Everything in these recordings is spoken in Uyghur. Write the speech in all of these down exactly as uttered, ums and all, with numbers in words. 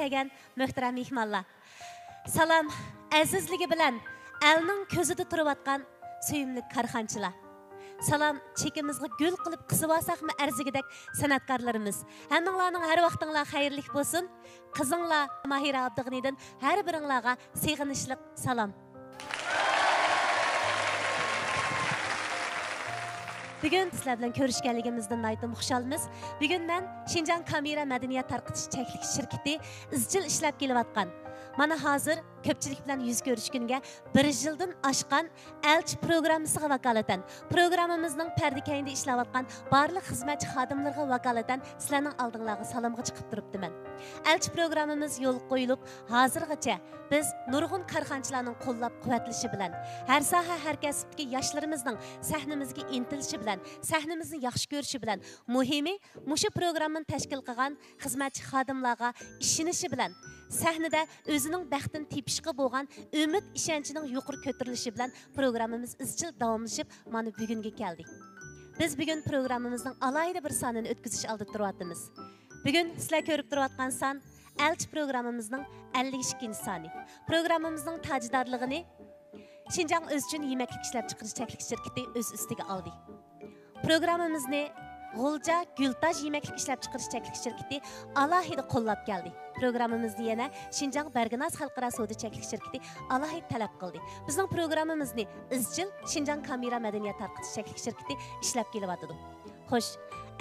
كەلگەن مۆھتەرەم مېھمانلار. سالام، ئەزىزلىكى بىلەن ئەلنىڭ كۆزىدە تۇرۇۋاتقان سۆيۈملۈك كارخانىچىلار. سالام، چېكىمىزغا گۈل قىلىپ قىسىۋالساقمۇ ئەرزىگۈدەك سەنئەتكارلىرىمىز. ھەممىڭلارنىڭ ھەر ۋاقتىڭلار خەيرلىك بولسۇن. قىزىڭلار ماھىرە ئابدۇغېنىدىن ھەر بىرىڭلارغا سېغىنىشلىق سالام. بۈگۈن سىلەر بىلەن كۆرۈشكەنلىكىمىزدىن ناھايىتى خۇشالمىز. بۈگۈن مەن شىنجاڭ كامېرا مەدەنىيەت تارقىتىش چەكلىك شىركىتى ئىزچىل ئىشلەپ كېلىۋاتقان، مانا ھازىر كۆپچىلىك بىلەن يۈز كۆرۈشكىنىگە بىر يىلدىن ئاشقان ئەلچى پروگراممىسىغا ۋاكالىتەن، پروگراممىمىزنىڭ پەردە كەينىدە ئىشلەۋاتقان بارلىق خىزمەتچى خادىملىرىغا ۋاكالىتەن سىلەرنىڭ ئالدىڭلارغا سالامغا چىقىپ تۇرۇپتىمەن. ئەلچى پروگراممىمىز يولغا قويۇلۇپ، ھازىرغىچە بىز نۇرغۇن كارخانىچىلارنىڭ قوللاپ قۇۋۋەتلىشى بىلەن، ھەر ساھە، ھەر كەسىپتىكى ياشلىرىمىزنىڭ سەھنىمىزگە ئىنتىلىشى بىلەن، سەھنىمىزنى ياخشى كۆرۈشى بىلەن، مۇھىمى، مۇشۇ پروگراممىنى تەشكىل قىلغان خىزمەتچى خادىملارغا ئىشىنىشى بىلەن، سەھنىدە ئۆزىنىڭ بەختىنى تېپىشقا بولغان ئۈمىد ئىشەنچىنىڭ يۇقىرى كۆتۈرۈلۈشى بىلەن پروگراممىمىز ئىزچىل داۋاملىشىپ، مانا بۈگۈنگە كەلدى. بىز بۈگۈن پروگراممىمىزنىڭ ئالاھىدە بىر سانىنى ئۆتكۈزۈش ئالدىدا تۇرۇۋاتىمىز. بۈگۈن سىلەر كۆرۈپ تۇرۇۋاتقان سان ئەلچى پروگراممىمىزنىڭ ئەللىك ئىككىنچى سانى. پروگراممىمىزنىڭ تاجدارلىقىنى شىنجاڭ ئۆزچىن يېمەكلىك ئىشلەپچىقىرىش چەكلىك شىركىتى ئۆز ئۈستىگە ئالدى. پروگراممىمىزنى غۇلجا گۈلتاج يېمەكلىك ئىشلەپچىقىرىش چەكلىك شىركىتى ئالاھىدە قوللاپ كەلدى. پروگراممىمىزنى يەنە شىنجاڭ بەرگىناز خەلقئارا سودا چەكلىك شىركىتى ئالاھىدە تەلەپ قىلدى. بىزنىڭ پروگراممىمىزنى ئىزچىل شىنجاڭ كامېرا مەدەنىيەت تارقىتىش چەكلىك شىركىتى ئىشلەپ كېلىۋاتىدۇ. خوش،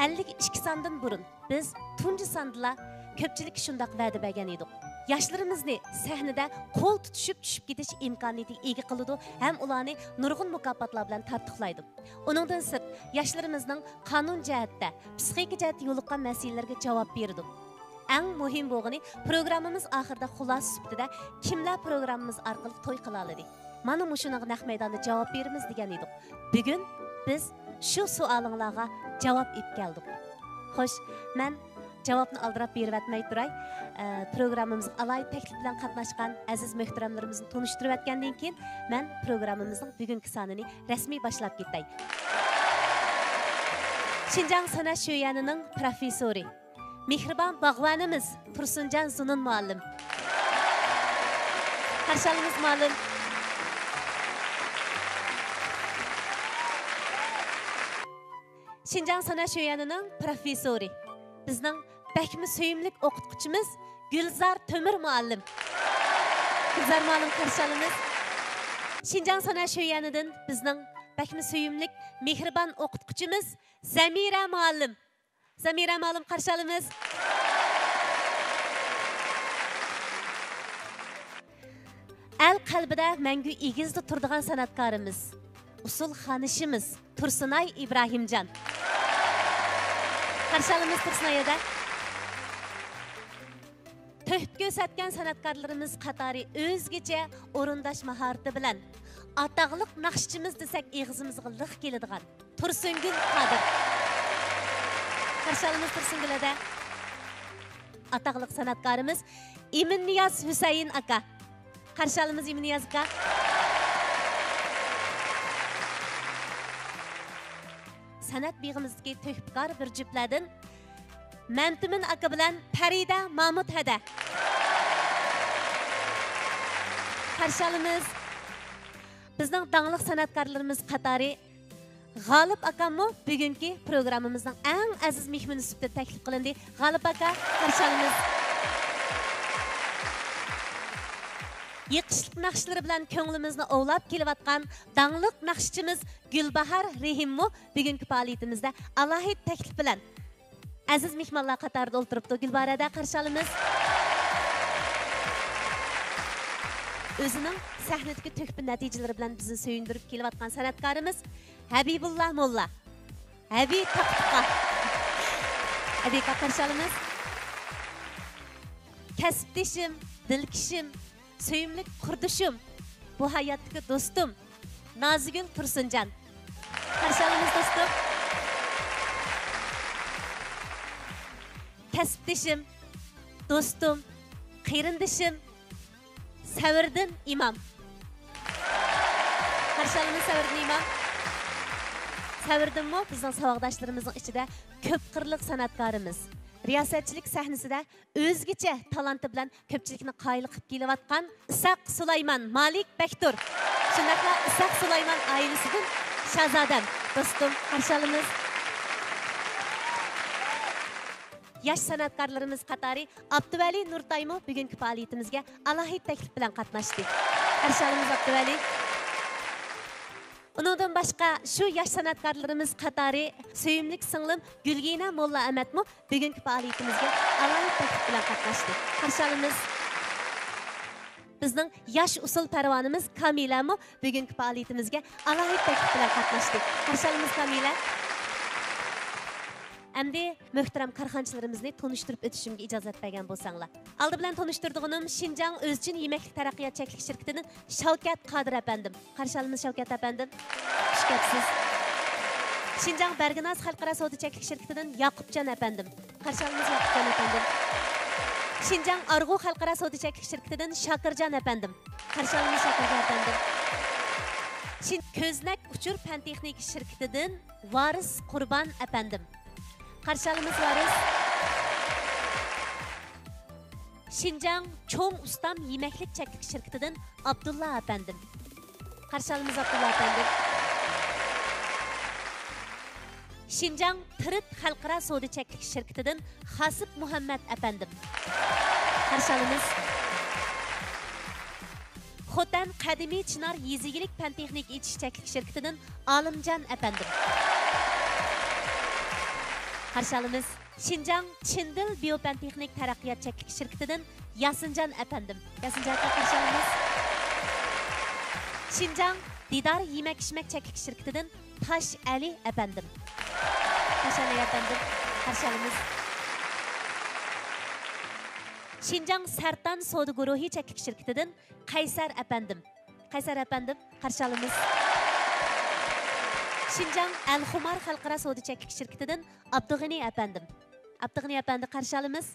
ئەللىك ئىككى ساندىن بۇرۇن بىز تۇنجى ساندىلا كۆپچىلىككە شۇنداق ۋەدە بەرگەن ئىدۇق. ياشلىرىمىزنى سەھنىدە قول تۇتۇشۇپ چۈشۈپ كېتىش ئىمكانىيىتىگە ئىگە قىلىدۇ ھەم ئۇلارنى نۇرغۇن مۇكاپاتلار بىلەن تارتۇقلايدۇ. ئۇنىڭدىن سىرت، ياشلىرىمىزنىڭ قانۇن جەھەتتە، پسىخىكا جەھەتتە يولۇققان مەسىلىلىرىگە جاۋاب بېرىدۇ. ئەڭ مۇھىم بولغىنى، پروگراممىمىز ئاخىرىدا خۇلاسە سۈپىتىدە كىملەر پروگراممىمىز ئارقىلىق توي قىلالىدى؟ مانا مۇشۇنىڭغا نەق مەيداندا جاۋاب بېرىمىز دېگەن ئىدۇق. بۈگۈن بىز شۇ سوئالىڭلارغا جاۋاب ئېلىپ كەلدۇق. خوش، مەن جاۋابنى ئالدىراپ بېرىۋەتمەي تۇراي. ئە، پروگراممىمىزغا ئالاھىدە تەكلىپ بىلەن قاتناشقان ئەزىز مۆھتەرەملىرىمىزنى تونۇشتۇرۇۋەتكەندىن كېيىن، مەن پروگراممىمىزنىڭ بۈگۈنكى سانىنى رەسمىي باشلاپ كېتەي. شىنجاڭ سەنئەت شۆيۈەنىنىڭ پروفېسسورى، مېھرىبان باغۋەنىمىز تۇرسۇنجان زۇنۇن مۇئەللىم. قارشى ئالىمىز مۇئەللىم. شىنجاڭ سەنئەت شۆيۈەنىنىڭ پروفېسسورى، بىزنىڭ بەكمۇ سۆيۈملۈك ئوقۇتقۇچىمىز گۈلزار تۆمۈر مۇئەللىم. گۈلزار مۇئەللىم، قارشى ئالىمىز. شىنجاڭ سەنئەت شۆيۈەنىدىن بىزنىڭ بەكمۇ سۆيۈملۈك، مېھرىبان ئوقۇتقۇچىمىز زەمىرە مۇئەللىم. زەمىرە مۇئەللىم، قارشى ئالىمىز. ئەل قەلبىدە مەڭگۈ ئېگىزدە تۇرىدىغان سەنئەتكارىمىز، ئۇسسۇلخانىچىمىز تۇرسۇنئاي ئىبراھىمجان. قارشى ئالىمىز تۇرسۇنئاي ھەدە. تۆھپە كۆرسەتكەن سەنئەتكارلىرىمىز قاتارى ئۆزگىچە ئورۇنداش ماھارىتى بىلەن ئاتاقلىق ناخشىچىمىز دېسەك ئېغىزىمىزغا لىق كېلىدىغان تۇرسۇنگۈل قادىر. قارشى ئالىمىز تۇرسۇنگۈل ھەدە. ئاتاقلىق سەنئەتكارىمىز ئىمىننىياز ھۈسەيىن ئاكا. قارشى ئالىمىز ئىمىننىياز ئاكا. سەنئەت بېغىمىزدىكى تۆھپىكار بىر جۈپلەردىن مەمتىمىن ئاكا بىلەن پەرىدە مامۇت ھەدە. قارشى ئالىمىز. بىزنىڭ داڭلىق سەنئەتكارلىرىمىز قاتارى غالىپ ئاكاممۇ بۈگۈنكى پروگراممىمىزنىڭ ئەڭ ئەزىز مېھمىنى سۈپىتىدە تەكلىپ قىلىندى. غالىپ ئاكا، قارشى ئالىمىز. يېقىشلىق ناخشىلىرى بىلەن كۆڭلىمىزنى ئوۋلاپ كېلىۋاتقان داڭلىق ناخشىچىمىز گۈلباھار رېھىممۇ بۈگۈنكى پائالىيىتىمىزدە ئالاھىدە تەكلىپ بىلەن ئەزىز مېھمانلار قاتارىدا ئولتۇرۇپتۇ. گۈلباھار ھەدە، قارشى ئالىمىز. ئۆزىنىڭ سەھنىدىكى تۆھپە نەتىجىلىرى بىلەن بىزنى سۆيۈندۈرۈپ كېلىۋاتقان سەنئەتكارىمىز ھەبىبۇللا موللا. ھەبى تاقا تۇقا. ھەبى ئاكا، قارشى ئالىمىز. كەسىپدىشىم، دىلكىشىم، سۆيۈملۈك قۇردىشىم، بۇ ھاياتتىكى دوستۇم نازىگۈل تۇرسۇنجان. قارشى ئالىمىز دوستۇم. كەسىپدىشىم، دوستۇم، قېرىندىشىم سەۋرىدىن ئىمام. قارشى ئالىمىز سەۋرىدىن ئىمام. سەۋرىدىنمۇ بىزنىڭ ساۋاقداشلىرىمىزنىڭ ئىچىدە كۆپ قىرلىق سەنئەتكارىمىز. رىياسەتچىلىك سەھنىسىدە ئۆزگىچە تالانتى بىلەن كۆپچىلىكنى قايىل قىلىپ كېلىۋاتقان ئىسھاق سۇلايمان، مالىك بەكتۇر، شۇنداقلا ئىسھاق سۇلايمان ئائىلىسىدىن شازادەم، دوستۇم، قارشى ئالىمىز. ياش سەنئەتكارلىرىمىز قاتارى ئابدۇۋەلى نۇرتايمۇ بۈگۈنكى پائالىيىتىمىزگە ئالاھىدە تەكلىپ بىلەن قاتناشتى. قارشى ئالىمىز ئابدۇۋەلى. ئۇنىڭدىن باشقا، شۇ ياش سەنئەتكارلىرىمىز قاتارى سۆيۈملۈك سىڭلىم گۈلگىنە موللا ئەمەتمۇ بۈگۈنكى پائالىيىتىمىزگە ئالاھىدە تەكلىپ بىلەن قاتناشتى. قارشى ئالىمىز. بىزنىڭ ياش ئۇسسۇل پەرۋانىمىز كامىلەمۇ بۈگۈنكى پائالىيىتىمىزگە ئالاھىدە تەكلىپ بىلەن قاتناشتى. قارشى ئالىمىز كامىلە. ئەمدى مۆھتەرەم كارخانىچىلىرىمىزنى تونۇشتۇرۇپ ئۆتۈشۈمگە ئىجازەت بەرگەن بولساڭلار. ئالدى بىلەن تونۇشتۇرىدىغىنىم شىنجاڭ ئۆزچىن يېمەكلىك تەرەققىيات چەكلىك شىركىتىدىن شاۋكەت قادىر ئەپەندىم. قارشى ئالىمىز شاۋكەت ئەپەندىم. خۇش كەپسىز. شىنجاڭ بەرگىناز خەلقئارا سودا چەكلىك شىركىتىدىن ياقۇپجان ئەپەندىم. قارشى ئالىمىز ياقۇپجان ئەپەندىم. شىنجاڭ ئارغۇ خەلقئارا سودا چەكلىك شىركىتىدىن شاكىرجان ئەپەندىم. قارشى ئالىمىز شاكىرجان ئەپەندىم. شىن-، كۆزنەك ئۇچۇر پەن تېخنىكا شىركىتىدىن ۋارىس قۇربان ئەپەندىم. قارشى ئالىمىز ۋارىس. شىنجاڭ چوڭ ئۇستام يېمەكلىك چەكلىك شىركىتىدىن ئابدۇللا ئەپەندىم. قارشى ئالىمىز ئابدۇللا ئەپەندىم. شىنجاڭ پىرىت خەلقئارا سودا چەكلىك شىركىتىدىن خاسىپ مۇھەممەت ئەپەندىم. قارشى ئالىمىز. خوتەن قەدىمىي چىنار يېزا ئىگىلىك پەن تېخنىكا ئېچىش چەكلىك شىركىتىدىن ئالىمجان ئەپەندىم. قارشى ئالىمىز. شىنجاڭ چىندىل بىيو پەن تېخنىك تەرەققىيات چەكلىك شىركىتىدىن ياسىنجان ئەپەندىم. ياسىنجان ئاكا، قارشى ئالىمىز. شىنجاڭ دىدار يېمەك ئىچمەك چەكلىك شىركىتىدىن تاش ئەلى ئەپەندىم. تاش ئەلى ئەپەندىم، قارشى ئالىمىز. شىنجاڭ سەرتان سودا گۇرۇھى چەكلىك شىركىتىدىن قەيسەر ئەپەندىم. قەيسەر ئەپەندىم، قارشى ئالىمىز. شىنجاڭ ئەلخۇمار خەلقئارا سودا چەكلىك شىركىتىدىن ئابدۇغېنى ئەپەندىم. ئابدۇغېنى ئەپەندى، قارشى ئالىمىز.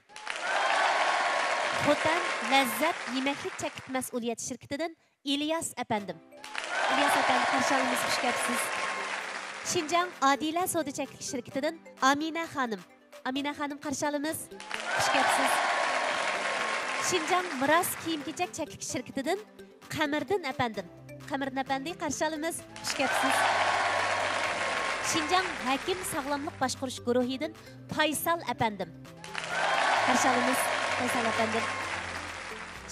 خوتەن لەززەت يېمەكلىك چەكلىك مەسئۇلىيەت شىركىتىدىن ئىلياس ئەپەندىم. ئىلياس ئەپەندى، قارشى ئالىمىز، خۇش كەپسىز. شىنجاڭ ئادىلە سودا چەكلىك شىركىتىدىن ئامىنە خانىم. ئامىنە خانىم، قارشى ئالىمىز. خۇش كەپسىز. شىنجاڭ مىراس كىيىم-كېچەك چەكلىك شىركىتىدىن قەمەردىن ئەپەندىم. قەمەردىن ئەپەندى، قارشى ئالىمىز. خۇش كەپسىز. شىنجاڭ ھەكىم ساغلاملىق باشقۇرۇش گۇرۇھىدىن پايسال ئەپەندىم. قارشى ئالىمىز، پايسال ئەپەندىم.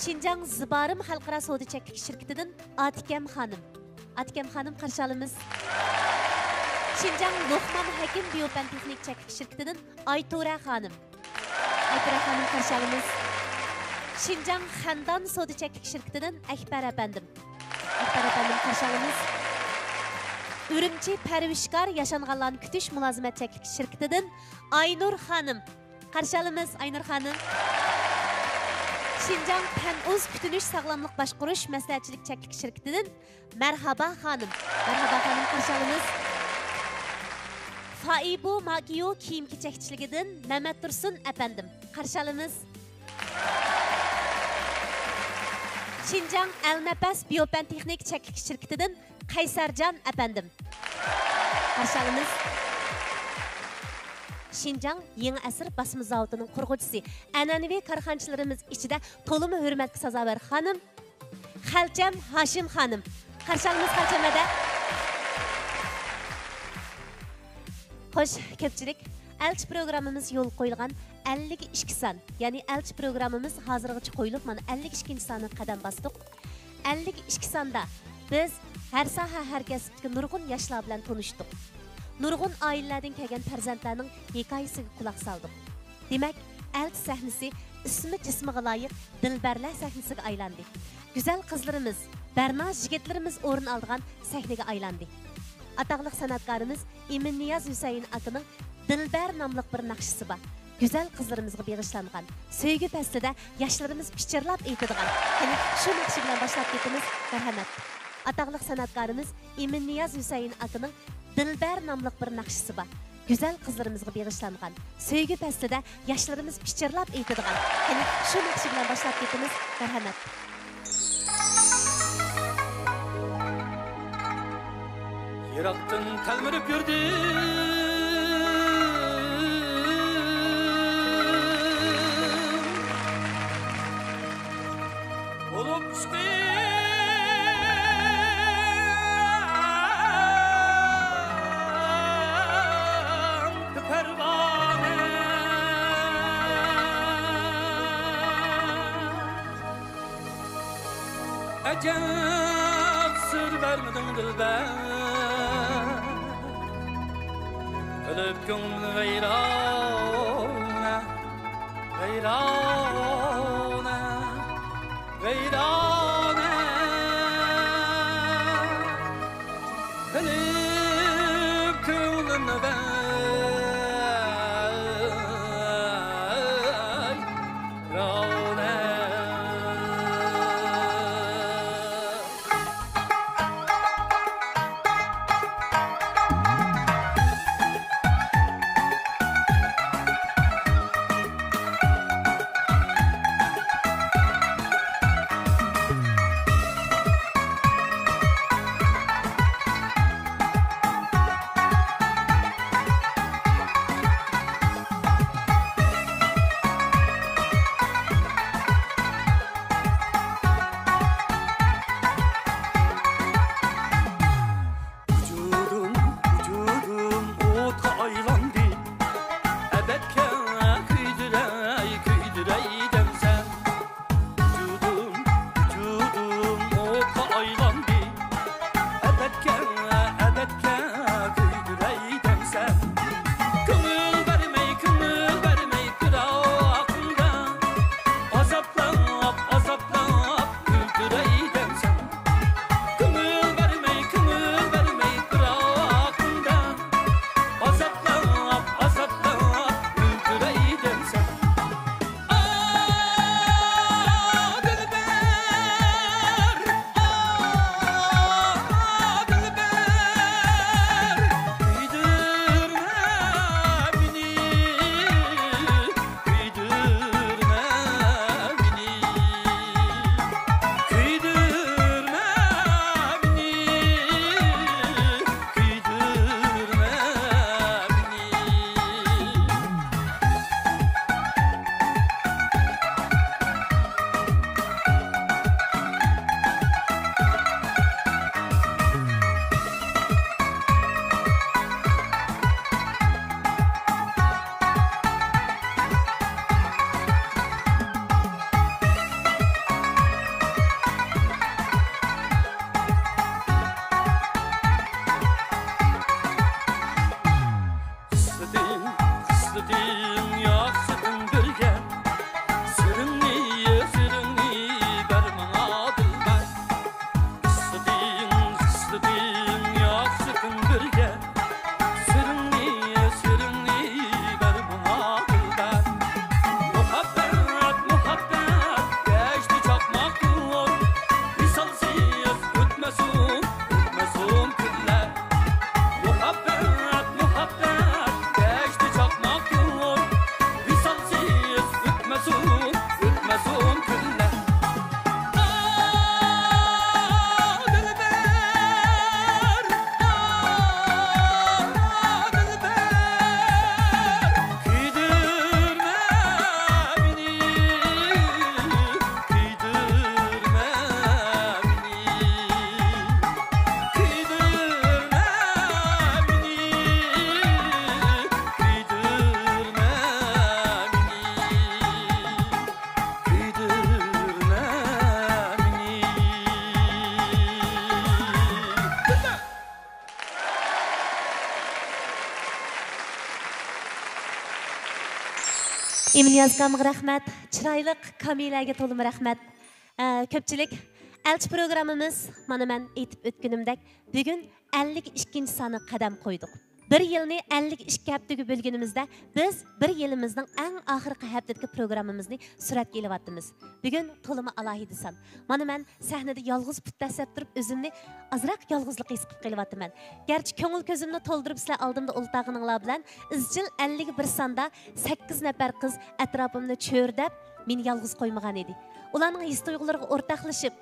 شىنجاڭ زىبارىم خەلقئارا سودا چەكلىك شىركىتىدىن ئاتىكەم خانىم. ئاتىكەم خانىم، قارشى ئالىمىز. شىنجاڭ لوقمان ھەكىم بىيوپەن تېخنىك چەكلىك شىركىتىدىن ئايتۇرە خانىم. ئايتۇرە خانىم، قارشى ئالىمىز. شىنجاڭ خەندان سودا چەكلىك شىركىتىدىن ئەكبەر ئەپەندىم. ئەكبەر ئەپەندىم، قارشى ئالىمىز. ئۈرۈمچى پەرۋىشكار ياشانغانلارنى كۈتۈش مۇلازىمەت چەكلىك شىركىتىدىن ئاينۇر خانىم. قارشى ئالىمىز، ئاينۇر خانىم. شىنجاڭ پەنئۇز كۈتۈنۈش ساغلاملىق باشقۇرۇش مەسلىھەتچىلىك چەكلىك شىركىتىدىن مەرھابا خانىم. مەرھابا خانىم، قارشى ئالىمىز. فائىبۇ ماكىيو كىيىم كېچەكچىلىكىدىن مەمەتتۇرسۇن ئەپەندىم. قارشى ئالىمىز. شىنجاڭ ئەلنەپەس بىيوپەن تېخنىك چەكلىك شىركىتىدىن قەيسەرجان ئەپەندىم. قارشى ئالىمىز. شىنجاڭ يېڭى ئەسىر باسما زاۋۇتىنىڭ قۇرغۇچىسى، ئەنئەنىۋى كارخانىچىلىرىمىز ئىچىدە تولىمۇ ھۆرمەتكە سازاۋەر خانىم خەلچەم ھاشىم خانىم. قارشى ئالىمىز خەلچەم ھەدە. خوش، كۆپچىلىك، ئەلچى پروگراممىمىز يولغا قويۇلغان ئەللىك ئىككى سان، يەنى ئەلچى پروگراممىمىز ھازىرغىچە قويۇلۇپ، مانا ئەللىك ئىككىنچى سانغا قەدەم باستۇق. ئەللىك ئىككى ساندا بىز ھەر ساھە، ھەر كەسىپتىكى نۇرغۇن ياشلار بىلەن تونۇشتۇق. نۇرغۇن ئائىلىلەردىن كەلگەن پەرزەنتلەرنىڭ ھېكايىسىگە قۇلاق سالدۇق. دېمەك، ئەلچى سەھنىسى ئىسمى جىسمىغا لايىق دىلبەرلەر سەھنىسىگە ئايلاندى. گۈزەل قىزلىرىمىز، بەرناز يىگىتلىرىمىز ئورۇن ئالىدىغان سەھنىگە ئايلاندى. ئاتاقلىق سەنئەتكارىمىز ئىمىننىياز ھۈسەيىن ئاكىنىڭ دىلبەر ناملىق بىر ناخشىسى بار. گۈزەل قىزلىرىمىزغا بېغىشلانغان، سۆيگۈ پەسلىدە ياشلىرىمىز پىچىرلاپ ئېيتىدىغان. قېنى، شۇ ناخشا بىلەن باشلاپ كېتىمىز، مەرھەمەت. ئاتاقلىق سەنئەتكارىمىز ئىمىننىياز ھۈسەيىن ئاكىنىڭ دىلبەر ناملىق بىر ناخشىسى بار. گۈزەل قىزلىرىمىزغا بېغىشلانغان، سۆيگۈ پەسلىدە ياشلىرىمىز پىچىرلاپ ئېيتىدىغان. قېنى، شۇ ناخشا بىلەن باشلاپ كېتىمىز، مەرھەمەت. يىراقتىن تەلمۈرۈپ يۈردى. ئەجەب سىر بەرمىدىڭ دىلبەر، قىلىپ كۆڭلۈمنى ۋەيرانە، ۋەيرانە، ۋەيرانە. قىلىپ كۆڭلۈمنى ۋەيرانە. ۋۇجۇدۇم، ۋۇجۇدۇم ئوتقا ئايلاندى. ئەبەدكە كۆيدۈرەي، كۆيدۈرەي دەمسەن. ۋۇجۇدۇم، ۋۇجۇدۇم ئوتقا ئايلاندى. ئەبەدكە، ئەبەدكە كۆيدۈرەي دەمسەن. كۆڭۈل بەرمەي، كۆڭۈل بەرمەي پىراقىڭدا، ئازابلاپ، ئازابلاپ ئۆلتۈرەي دەمسەن. كۆڭۈل بەرمەي، كۆڭۈل بەرمەي پىراقىڭدا، ئازابلاپ، ئازابلاپ ئۆلتۈرەي دەمسەن. ئا، دىلبەر، ئا، دىلبەر، كۆيدۈرمە مېنى. كۆيدۈرمە مېنى، كۆيدۈرمە مېنى، كۆيدۈرمە مېنى. خىسلىتىڭ، خىسلىتىڭ ياخشىدىن بىرگە، سىرىڭنى، سىرىڭنى بەر ماڭا دىلبەر. خىسلىتىڭ، خىسلىتىڭ ياخشىدىن بىرگە، سىرىڭنى، سىرىڭنى بەر ماڭا دىلبەر. مۇھەببەت، مۇھەببەت دەشتى چاقماق نۇر، ۋىسالسىز ئۆتمەسۇن، ئۆتمەسۇن كۈنلەر. مۇھەببەت، مۇھەببەت دەشتى چاقماق نۇر، ۋىسالسىز ئۆتمەسۇن، ئۆتمەسۇن كۈنلەر. ئا، دىلبەر، ئا، دىلبەر، كۆيدۈرمە مېنى، كۆيدۈرمە مېنى، كۆيدۈرمە مېنى، كۆيدۈرمە مېنى. كۆيدۈرمە مېنى. ئىمىنىياز ئاكامغا رەھمەت، چىرايلىق كامىلەگە تولىمۇ رەھمەت. ئە، كۆپچىلىك، ئەلچى پروگراممىمىز، مانا مەن ئېيتىپ ئۆتكىنىمدەك، بۈگۈن ئەللىك ئىككىنچى سانغا قەدەم قويدۇق. بىر يىلنى ئەللىك ئىككى ھەپتىگە بۆلگىنىمىزدە، بىز بىر يىلىمىزنىڭ ئەڭ ئاخىرقى ھەپتىدىكى پروگراممىمىزنى سۈرەتكە ئېلىۋاتىمىز. بۈگۈن تولىمۇ ئالاھىدە سان. مانا مەن سەھنىدە يالغۇز پۇت دەسسەپ تۇرۇپ، ئۆزۈمنى ئازراق يالغۇزلۇق ھېس قىلىپ قېلىۋاتىمەن. گەرچە كۆڭۈل كۆزۈمنى تولدۇرۇپ سىلەر ئالدىمدا ئولتۇرغىنىڭلار بىلەن ئىزچىل ئەللىكى بىر ساندا سەككىز نەپەر قىز ئەتراپىمنى چۆرىدەپ، مېنى يالغۇز قويمىغان ئىدى. ئۇلارنىڭ ھېس تۇيغۇلىرىغا ئورتاقلىشىپ،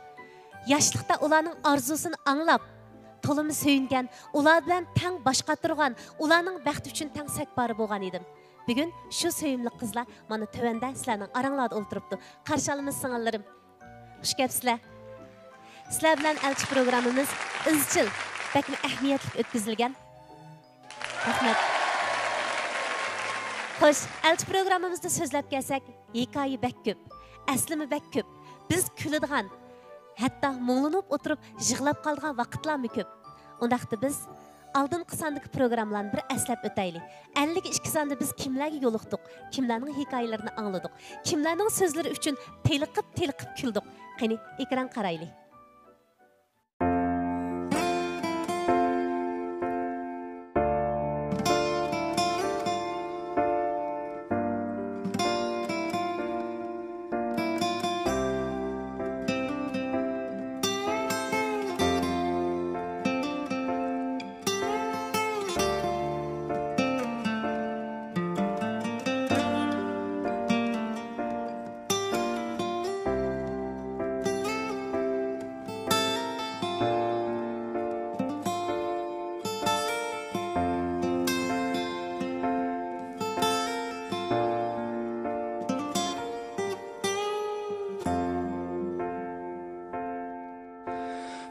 ياشلىقتا ئۇلارنىڭ ئارزۇسىنى ئاڭلاپ، تولىمۇ سۆيۈنگەن، ئۇلار بىلەن تەڭ باش قاتۇرغان، ئۇلارنىڭ بەختى ئۈچۈن تەڭ سەكبارى بولغان ئىدىم. بۈگۈن شۇ سۆيۈملۈك قىزلار مانا تۆۋەندە سىلەرنىڭ ئاراڭلاردا ئولتۇرۇپتۇ. قارشى ئالىمىز سىڭىللىرىم. خۇش كەپسىلەر. سىلەر بىلەن ئەلچى پروگراممىمىز ئىزچىل، بەكمۇ ئەھمىيەتلىك ئۆتكۈزۈلگەن. رەھمەت. خوش، ئەلچى پروگراممىمىزدا سۆزلەپ كەلسەك، ھېكايە بەك كۆپ، ئەسلىمە بەك كۆپ. بىز كۈلىدىغان، ھەتتا مۇڭلىنىپ ئولتۇرۇپ يىغلاپ قالىدىغان ۋاقىتلارمۇ كۆپ. ئۇنداقتا بىز ئالدىنقى ساندىكى پروگراممىلارنى بىر ئەسلەپ ئۆتەيلى. ئەللىك ئىككى ساندا بىز كىملەرگە يولۇقتۇق، كىملەرنىڭ ھېكايىلىرىنى ئاڭلىدۇق، كىملەرنىڭ سۆزلىرى ئۈچۈن تېلىقىپ-تېلىقىپ كۈلدۇق. قېنى، ئېكران قارايلى.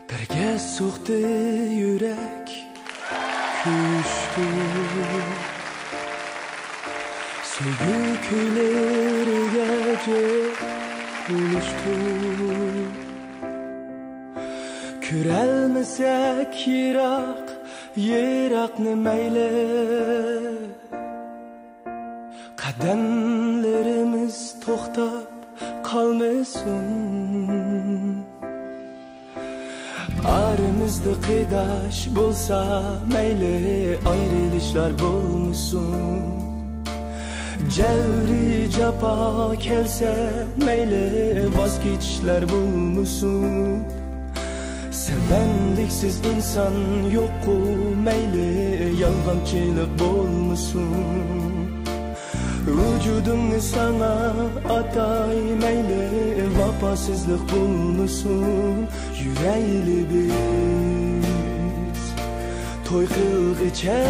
بىرگە سوقتى يۈرەك كۈيۈشتى، سۆيگۈ كۈيلىرىگە جىق ئۇلۇشتى. كۆرەلمىسەك يىراق، يىراقنى مەيلى، قەدەملىرىمىز توختاپ قالمىسۇن. ئارىمىزدا قېرىنداش بولسا مەيلى، ئايرىلىشلار بولمىسۇن. جەۋرى جاپا كەلسە مەيلى، ۋاز كېچىشلەر بولمىسۇن. سەۋەنلىكسىز ئىنسان يوققۇ مەيلى، يالغانچىلىق بولمىسۇن. ۋۇجۇدۇمنى ساڭا ئاتاي مەيلى، ۋاپاسىزلىق بولمىسۇن. يۈرەيلى بىز توي قىلغىچە،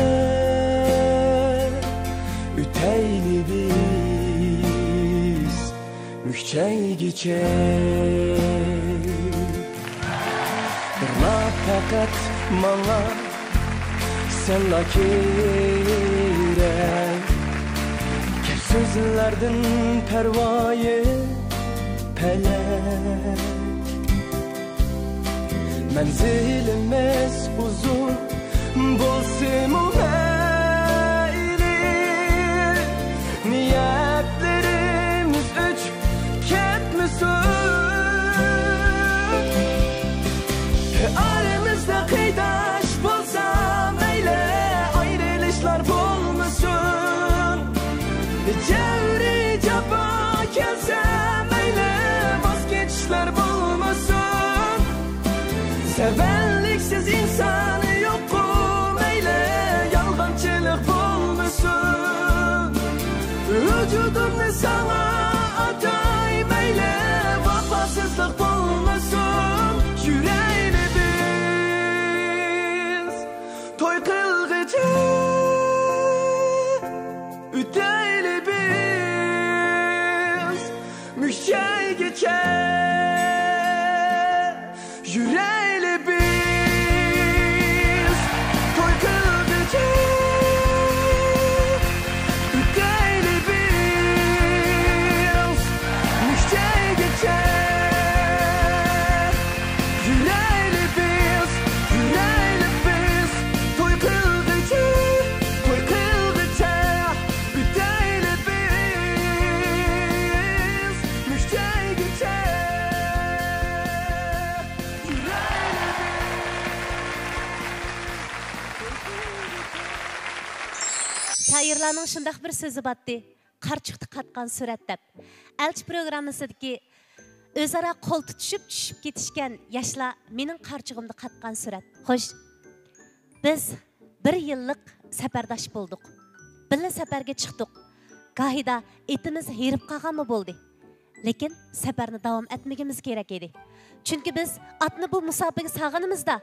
ئۆتەيلى بىز مۈكچەيگىچە. بىرلا پەقەت ماڭا سەنلا كېرەك، گەپ سۆزلەردىن پەرۋايى پەلەك. مەنزىلىمىز ئۇزۇن بولسىمۇ مەيلى، نىيەتلىرىمىز ئۆچۈپ كەتمىسۇن. ئارىمىزدا قېرىنداش بولسا مەيلى، ئايرىلىشلار بولمىسۇن. جەۋرى جاپا كەلسە مەيلى، ۋاز كېچىشلەر بولمىسۇن. سەۋەنلىكسىز ئىنسان يوققۇ مەيلى، يالغانچىلىق بولمىسۇن. ۋۇجۇدۇمنى ساڭا ئاتاي مەيلى، ۋاپاسىزلىق بولمىسۇن. يۈرەيلى بىز توي قىلغىچە، ئۆتەيلى بىز مۈكچەيگىچە. يۈرەيلى بىز توي قىلغىچە، ئۆتەيلى بىز مۈكچەيگىچە. يۈرەيلى بىز، يۈرەيلى بىز، توي قىلغىچە، توي قىلغىچە، ئۆتەيلى بىز مۈكچەيگىچە. يۈرەيلى بىز. شائىرلارنىڭ شۇنداق بىر سۆزى باتتى. قارچۇقتا قاتقان سۈرەت دەپ. ئەلچى پروگراممىسىدىكى ئۆزئارا قول تۇتۇشۇپ چۈشۈپ كېتىشكەن ياشلار مېنىڭ قارچۇقۇمدا قاتقان سۈرەت. خوش، بىز بىر يىللىق سەپەرداش بولدۇق. بىللە سەپەرگە چىقتۇق. گاھىدا ئېتىمىز ھېرىپ قالغانمۇ بولدى. لېكىن سەپەرنى داۋام ئەتمىگىمىز كېرەك ئىدى. چۈنكى بىز ئاتنى بۇ مۇساپىگە سالغىنىمىزدا،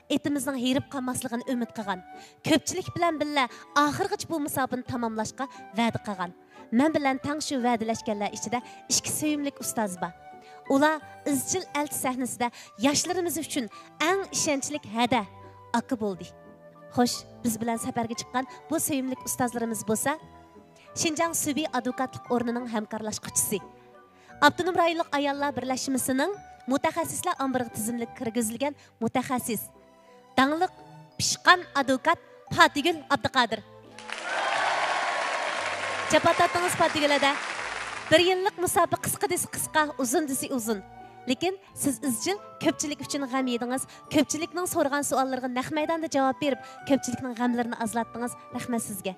ئېتىمىزنىڭ ھېرىپ قالماسلىقىنى ئۈمىد قىلغان. كۆپچىلىك بىلەن بىللە ئاخىرغىچە بۇ مۇساپىنى تاماملاشقا ۋەدە قىلغان. مەن بىلەن تەڭ شۇ ۋەدىلەشكەنلەر ئىچىدە ئىككى سۆيۈملۈك ئۇستاز بار. ئۇلار ئىزچىل ئەلچى سەھنىسىدە ياشلىرىمىز ئۈچۈن ئەڭ ئىشەنچلىك ھەدە، ئاكا بولدى. خوش، بىز بىلەن سەپەرگە چىققان بۇ سۆيۈملۈك ئۇستازلىرىمىز بولسا، شىنجاڭ سۈبى ئادۋوكاتلىق ئورنىنىڭ ھەمكارلاشقۇچىسى، ئاپتونوم رايونلۇق ئاياللار بىرلەشمىسىنىڭ مۇتەخەسسىسلەر ئامبىرىغا تىزىملىك كىرگۈزۈلگەن مۇتەخەسسىس، داڭلىق پىشقان ئادۋوكات پاتىگۈل ئابدۇقادىر. جاپا تارتتىڭىز پاتىگۈل ھەدە. بىر يىللىق مۇساپە قىسقا دېسە قىسقا، ئۇزۇن دېسە ئۇزۇن. لېكىن سىز ئىزچىل كۆپچىلىك ئۈچۈن غەم يېدىڭىز، كۆپچىلىكنىڭ سورىغان سوئاللىرىغا نەق مەيداندا جاۋاب بېرىپ، كۆپچىلىكنىڭ غەملىرىنى ئازلاتتىڭىز. رەھمەت سىزگە.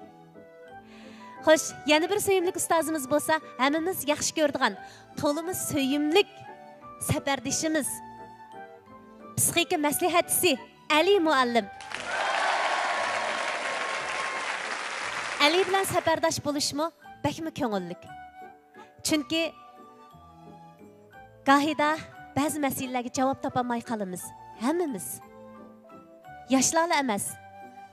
خوش، يەنە بىر سۆيۈملۈك ئۇستازىمىز بولسا، ھەممىمىز ياخشى كۆرىدىغان، تولىمۇ سۆيۈملۈك سەپەردىشىمىز، پىسخىكا مەسلىھەتچىسى ئەلى مۇئەللىم. ئەلى بىلەن سەپەرداش بولۇشمۇ بەكمۇ كۆڭۈللۈك. چۈنكى گاھىدا بەزى مەسىلىلەرگە جاۋاب تاپالماي قالىمىز، ھەممىمىز. ياشلارلا ئەمەس،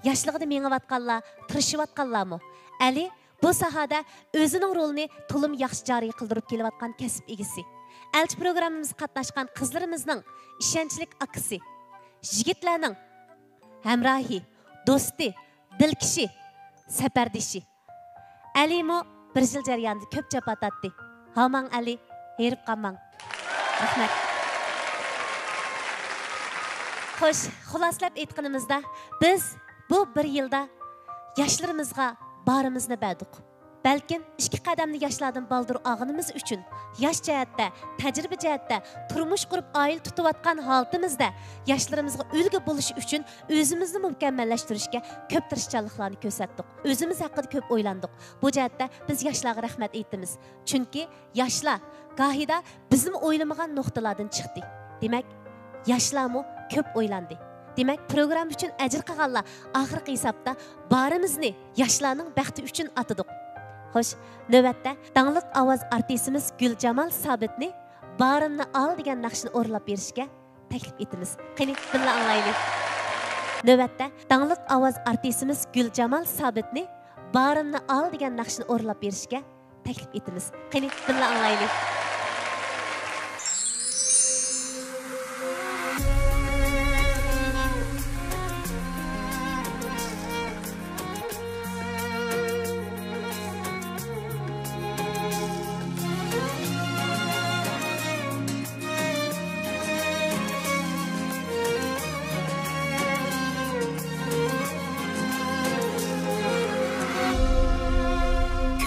ياشلىقىدا مېڭىۋاتقانلار، تىرىشىۋاتقانلارمۇ. ئەلى بۇ ساھەدە ئۆزىنىڭ رولىنى تولىمۇ ياخشى جارى قىلدۇرۇپ كېلىۋاتقان كەسىپ ئىگىسى. ئەلچى پروگراممىمىزغا قاتناشقان قىزلىرىمىزنىڭ ئىشەنچلىك ئاكىسى، يىگىتلەرنىڭ ھەمراھى، دوستى، دىلكىشى، سەپەردىشى. ئەلىمۇ بىر يىل جەريانىدا كۆپ جاپا تارتتى. ھاماڭ ئەلى، ھېرىپ قالماڭ. رەھمەت. خوش، خۇلاسىلەپ ئېيتقىنىمىزدا، بىز بۇ بىر يىلدا ياشلىرىمىزغا بارىمىزنى بەردۇق. بەلكىم ئىككى قەدەمنى ياشلاردىن بالدۇر ئالغىنىمىز ئۈچۈن، ياش جەھەتتە، تەجرىبە جەھەتتە، تۇرمۇش قۇرۇپ ئائىلە تۇتۇۋاتقان ھالىتىمىزدە ياشلىرىمىزغا ئۈلگە بولۇش ئۈچۈن ئۆزىمىزنى مۇكەممەللەشتۈرۈشكە كۆپ تىرىشچانلىقلارنى كۆرسەتتۇق. ئۆزىمىز ھەققىدە كۆپ ئويلاندۇق. بۇ جەھەتتە بىز ياشلارغا رەھمەت ئېيتىمىز. چۈنكى ياشلار گاھىدا بىزمۇ ئويلىمىغان نۇقتىلاردىن چىقتى. دېمەك، ياشلارمۇ كۆپ ئويلاندى. دېمەك، پروگرامما ئۈچۈن ئەجىر قىلغانلار ئاخىرقى ھېسابتا بارىمىزنى ياشلارنىڭ بەختى ئۈچۈن ئاتىدۇق. خوش، نۆۋەتتە داڭلىق ئاۋاز ئارتىسىمىز گۈلجامال سابىتنى بارىمنى ئال دېگەن ناخشىنى ئورۇنلاپ بېرىشكە تەكلىپ ئېتىمىز. قېنى، بىللە ئاڭلايلى. نۆۋەتتە داڭلىق ئاۋاز ئارتىسىمىز گۈلجامال سابىتنى بارىمنى ئال دېگەن ناخشىنى ئورۇنلاپ بېرىشكە تەكلىپ ئېتىمىز. قېنى، بىللە ئاڭلايلى.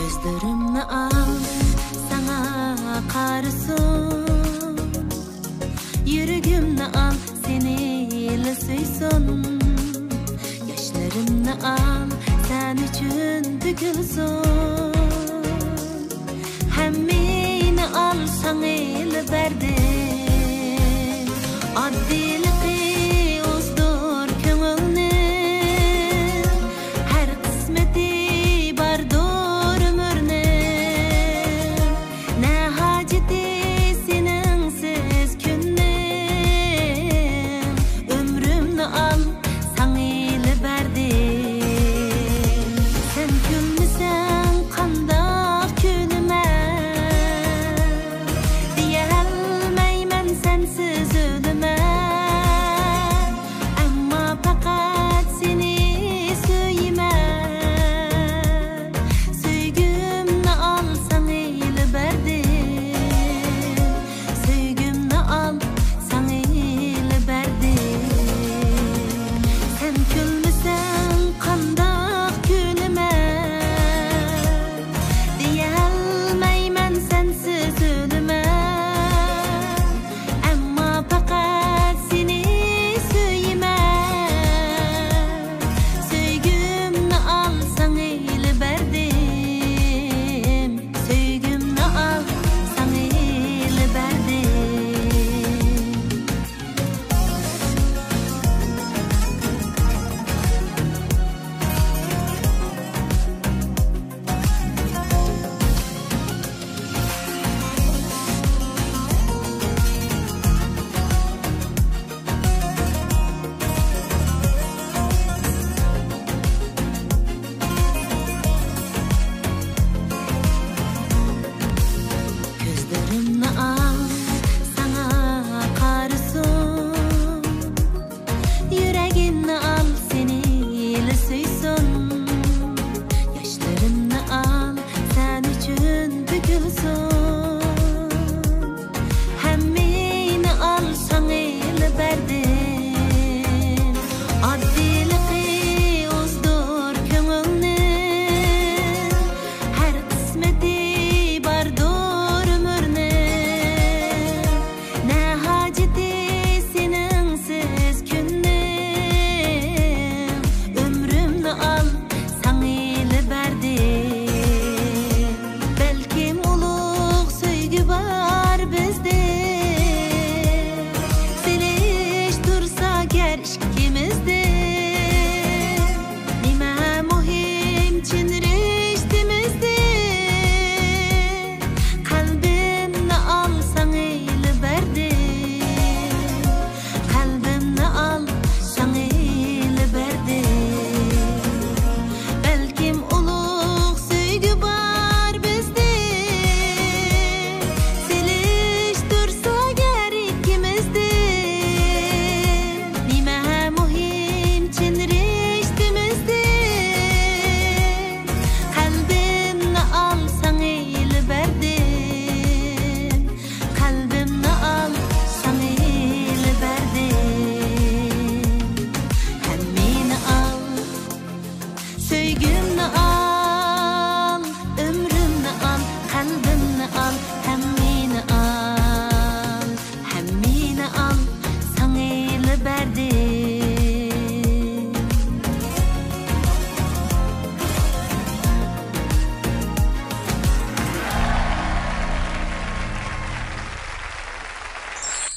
كۆزلىرىمنى ئال، ساڭا قارىسۇن. يۈرىكىمنى ئال، سېنىلا سۆيسۇن. ياشلىرىمنى ئال، سەن ئۈچۈن تۆكۈلسۇن. ھەممىنى ئال، ساڭىلا بەردىم. ئاددىيلىقى ئوزدۇر كۆڭۈلنى، ھەر قىسمىتى باردۇر ئۆمۈرنىڭ. نە ھاجىتى سېنىڭسىز كۈننىڭ؟ ئۆمرۈمنى ئال، ساڭىلا بەردىم.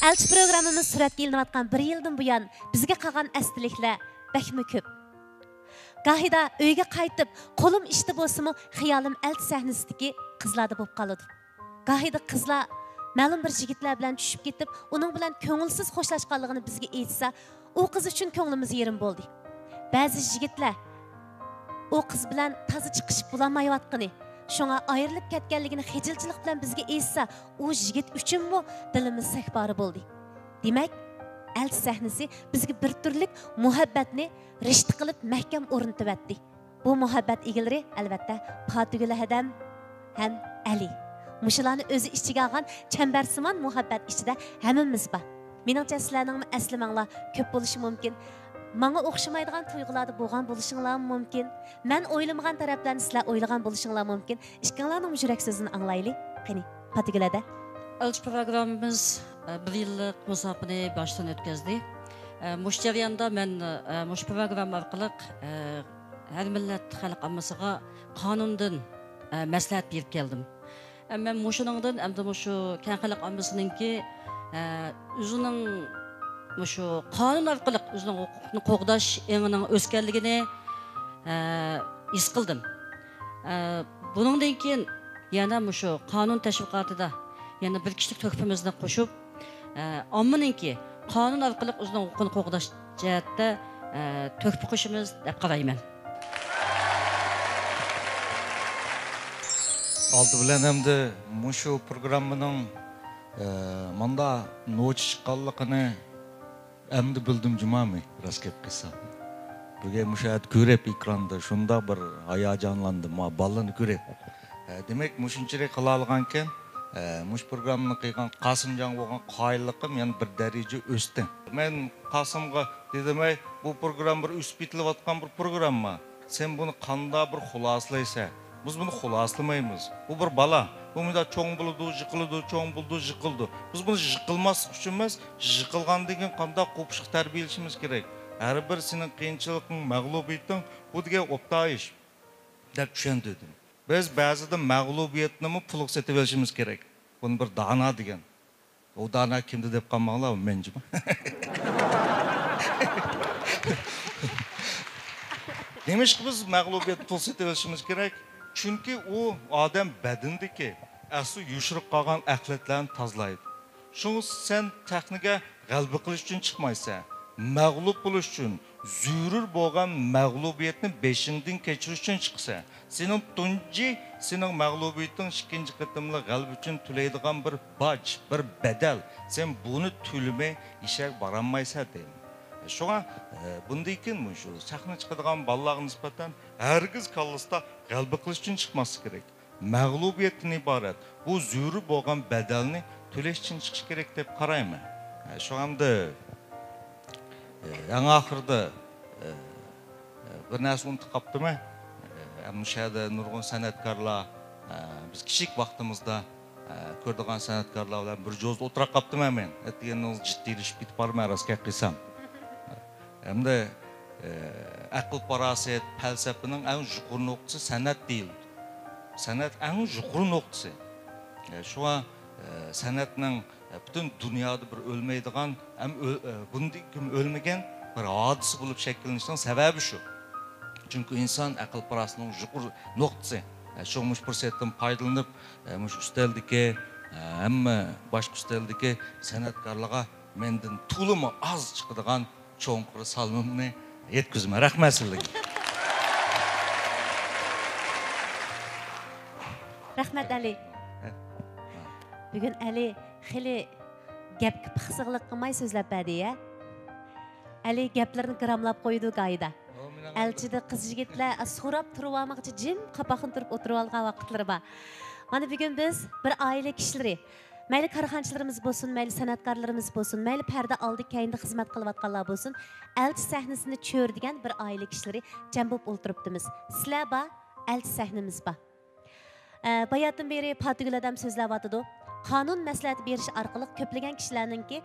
ئەلچى پروگراممىمىز سۈرەتكە ئېلىنىۋاتقان بىر يىلدىن بۇيان، بىزگە قالغان ئەستىلىكلەر بەكمۇ كۆپ. گاھىدا ئۆيگە قايتىپ، قولۇم ئىشتا بولسىمۇ، خىيالىم ئەلچى سەھنىسىدىكى قىزلاردا بولۇپ قالىدۇ. گاھىدا قىزلار مەلۇم بىر يىگىتلەر بىلەن چۈشۈپ كېتىپ، ئۇنىڭ بىلەن كۆڭۈلسىز خوشلاشقانلىقىنى بىزگە ئېيتسا، ئۇ قىز ئۈچۈن كۆڭلىمىز يېرىم بولدى. بەزى يىگىتلەر ئۇ قىز بىلەن تازا چىقىشىپ بولالمايۋاتقىنى، شۇڭا ئايرىلىپ كەتكەنلىكىنى خىجىلچىلىق بىلەن بىزگە ئېيتسا، ئۇ يىگىت ئۈچۈنمۇ دىلىمىز سەكبارى بولدى. دېمەك، ئەلچى سەھنىسى بىزگە بىر تۈرلۈك مۇھەببەتنى رىشتە قىلىپ مەھكەم ئورنىتىۋەتتى. بۇ مۇھەببەت ئىگىلىرى، ئەلۋەتتە، پاتىگۈل ھەدەم ھەم ئەلى. مۇشۇلارنى ئۆزى ئىچىگە ئالغان چەمبەرسىمان مۇھەببەت ئىچىدە ھەممىمىز بار. مېنىڭچە، سىلەرنىڭمۇ ئەسلىمەڭلار كۆپ بولۇشى مۇمكىن. ماڭا ئوخشىمايدىغان تۇيغۇلاردا بولغان بولۇشۇڭلارمۇ مۇمكىن. مەن ئويلىمىغان تەرەپلەرنى سىلەر ئويلىغان بولۇشۇڭلار مۇمكىن. ئىككىڭلارنىڭمۇ يۈرەك سۆزىنى ئاڭلايلى. قېنى، پاتىگۈل ھەدە. ئەلچى پروگراممىمىز، ئە، بىر يىللىق مۇساپىنى باشتىن ئۆتكۈزدى. ئە، مۇشۇ جەرياندا مەن، ئە، مۇشۇ پروگرامما ئارقىلىق، ئە، ھەر مىللەت خەلق ئاممىسىغا قانۇندىن، ئە، مەسلىھەت بېرىپ كەلدىم. ئە، مەن مۇشۇنىڭدىن ئەمدى مۇشۇ كەڭ خەلق ئاممىسىنىڭكى، ئە، ئۆزىنىڭ مۇشۇ قانۇن ئارقىلىق ئۆزىنىڭ ھوقۇقىنى قوغداش ئېڭىنىڭ ئۆسكەنلىكىنى، ئە، ھېس قىلدىم. ئە، بۇنىڭدىن كېيىن يەنە مۇشۇ قانۇن تەشۋىقاتىدا يەنە بىر كىشىلىك تۆھپىمىزنى قوشۇپ، ئە، ئاممىنىڭكى قانۇن ئارقىلىق ئۆزىنىڭ ھوقۇقىنى قوغداش جەھەتتە، ئە، تۆھپە قوشىمىز دەپ قارايمەن. ئالدى بىلەن ئەمدى مۇشۇ پروگراممىنىڭ، ئە، ماندا نوچى چىققانلىقىنى ئەمدى بىلدىم جۇمامى، راست گەپ قىلسام. بۈگۈن مۇشۇ يەردە كۆرۈپ ئېكراندا شۇنداق بىر ھاياجانلاندىم، ما بالىنى كۆرۈپ. ئە، دېمەك، مۇشۇنچىلىك قىلالىغانكەن، ئە، مۇشۇ پروگراممىنى قىلغان قاسىمجانغا بولغان قايىللىقىم يەنە بىر دەرىجە ئۆستى. مەن قاسىمغا دېدىم، ئەي، بۇ پروگرامما بىر ئۆسۈپ يېتىلىۋاتقان بىر پروگرامما. سەن بۇنى قانداق بىر خۇلاسىلەيسەن؟ بىز بۇنى خۇلاسىلىمايمىز. بۇ بىر بالا. بۇ مۇنداق چوڭ بولىدۇ، يىقىلىدۇ، چوڭ بولىدۇ، يىقىلىدۇ. بىز بۇنى يىقىلماسلىق ئۈچۈن ئەمەس، يىقىلغاندىن كېيىن قانداق قوپۇشلۇق تەربىيەلىشىمىز كېرەك. ھەر بىر سېنىڭ قىيىنچىلىقىڭ، مەغلۇبىيىتىڭ، بۇ دېگەن ئوبدان ئىش، دەپ چۈشەندۈردۈم. بىز بەزىدە مەغلۇبىيەتنىمۇ پۇلغا سېتىۋېلىشىمىز كېرەك. بۇنى بىر دانا دېگەن. ئۇ دانا كىمدۇ دەپ قالماڭلار، ئۇ مەن جۇما. نېمىشقا بىز مەغلۇبىيەتنى پۇل سېتىۋېلىشىمىز كېرەك؟ چۈنكى ئۇ ئادەم بەدىنىدىكى ئەسلى يوشۇرۇپ قالغان ئەخلەتلەرنى تازىلايدۇ. شۇڭا سەن سەھنىگە غەلىبە قىلىش ئۈچۈن چىقمايسەن، مەغلۇپ بولۇش ئۈچۈن، زۆرۈر بولغان مەغلۇبىيەتنى بېشىڭدىن كەچۈرۈش ئۈچۈن چىقىسەن. سېنىڭ تۇنجى، سېنىڭ مەغلۇبىيىتىڭ ئىككىنچى قېتىملىق غەلىبە ئۈچۈن تۆلەيدىغان بىر باج، بىر بەدەل. سەن بۇنى تۆلىمەي ئېشەك بارالمايسەن دەيمەن. شۇڭا، ئە، بۇندىن كېيىن مۇشۇ سەھنىگە چىقىدىغان بالىلارغا نىسبەتەن ھەرگىز كاللىسىدا غەلىبە قىلىش ئۈچۈن چىقماسلىق كېرەك. مەغلۇبىيەتتىن ئىبارەت بۇ زۆرۈر بولغان بەدەلنى تۆلەش ئۈچۈن چىقىش كېرەك دەپ قارايمەن. ئە، شۇڭا ئەمدى ئە، ئەڭ ئاخىرىدا، ئە، ئە، بىر نەرسە ئۇنتۇپ قاپتىمەن. ئە، مۇشۇ يەردە نۇرغۇن سەنئەتكارلار، ئە، بىز كىچىك ۋاقتىمىزدا، ئە، كۆرىدىغان سەنئەتكارلار بىلەن بىر جوزىدا ئولتۇراپ قاپتىمەن مەن. ئەتىگەندىن جىددىيلىشىپ كېتىپ بارىمەن، راست گەپ قىلسام. ئەمدى، ئە، ئەقىل-پاراسەت، پەلسەپىنىڭ ئەڭ يۇقىرى نۇقتىسى سەنئەت دېيىلىدۇ. سەنئەت ئەڭ يۇقىرى نۇقتىسى. ئە، شۇڭا، ئە، سەنئەتنىڭ پۈتۈن دۇنيادا بىر ئۆلمەيدىغان، ھەم ئۆ-، ئە، بۇندىن كېيىن ئۆلمىگەن بىر ھادىسە بولۇپ شەكىللىنىشىنىڭ سەۋەبى شۇ. چۈنكى ئىنسان ئەقىل-پاراسىتىنىڭ يۇقىرى نۇقتىسى. ئە، شۇ مۇشۇ پۇرسەتتىن پايدىلىنىپ، ئە، مۇشۇ ئۈستەلدىكى، ئە، ھەممە باشقا ئۈستەلدىكى سەنئەتكارلارغا مەندىن تولىمۇ ئاز چىقىدىغان چوڭقۇر سالىمىمنى يەتكۈزىمەن. رەھمەت سىلەرگە. رەھمەت، ئەلى. ھە. بۈگۈن ئەلى خېلى گەپكە پىخسىقلىق قىلماي سۆزلەپ بەردى، يە. ئەلى گەپلىرىنى گىراملاپ قويىدۇ گاھىدا. ئەلچىدە قىز يىگىتلەر سوراپ تۇرۇۋالمىغۇچە جىم قاپاقنى تۈرۈپ ئولتۇرۇۋالغان ۋاقىتلىرى بار. مانا بۈگۈن بىز بىر ئائىلە كىشىلىرى، مەيلى كارخانىچىلىرىمىز بولسۇن، مەيلى سەنئەتكارلىرىمىز بولسۇن، مەيلى پەردە ئالدى كەينىدە خىزمەت قىلىۋاتقانلار بولسۇن، ئەلچى سەھنىسىنى چۆرىدىگەن بىر ئائىلە كىشىلىرى جەم بولۇپ ئولتۇرۇپتىمىز. سىلەر بار، ئەلچى سەھنىمىز بار. ئە، باياتىن بېرى پاتىگۈل ھەدەم سۆزلەۋاتىدۇ. قانۇن مەسلىھەتى بېرىش ئارقىلىق كۆپلىگەن كىشىلەرنىڭكى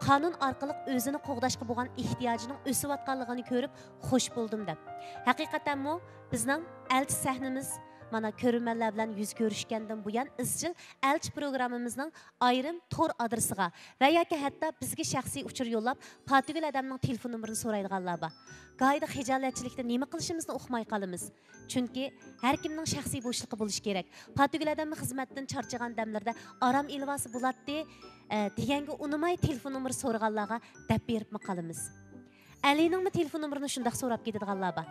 قانۇن ئارقىلىق ئۆزىنى قوغداشقا بولغان ئېھتىياجىنىڭ ئۆسۈۋاتقانلىقىنى كۆرۈپ خوش بولدۇم دەپ. ھەقىقەتەنمۇ بىزنىڭ ئەلچى سەھنىمىز مانا، كۆرۈرمەنلەر بىلەن يۈز كۆرۈشكەندىن بۇيان ئىزچىل ئەلچى پروگراممىمىزنىڭ ئايرىم تور ئادرېسىغا ۋە ياكى ھەتتا بىزگە شەخسىي ئۇچۇر يوللاپ، پاتىگۈل ھەدەمنىڭ تېلېفون نومۇرىنى سورايدىغانلار بار. گاھىدا خىجالەتچىلىكتە نېمە قىلىشىمىزنى ئۇقماي قالىمىز. چۈنكى ھەركىمنىڭ شەخسىي بوشلۇقى بولۇشى كېرەك. پاتىگۈل ھەدەممۇ خىزمەتتىن چارچىغان دەملىرىدە ئارام ئېلىۋالسا بولاتتى، ئە، دېگەنگە ئۇنىماي تېلېفون نومۇرى سورىغانلارغا دەپ بېرىپمۇ قالىمىز. ئەلىنىڭمۇ تېلېفون نومۇرىنى شۇنداق سوراپ كېتىدىغانلار بار.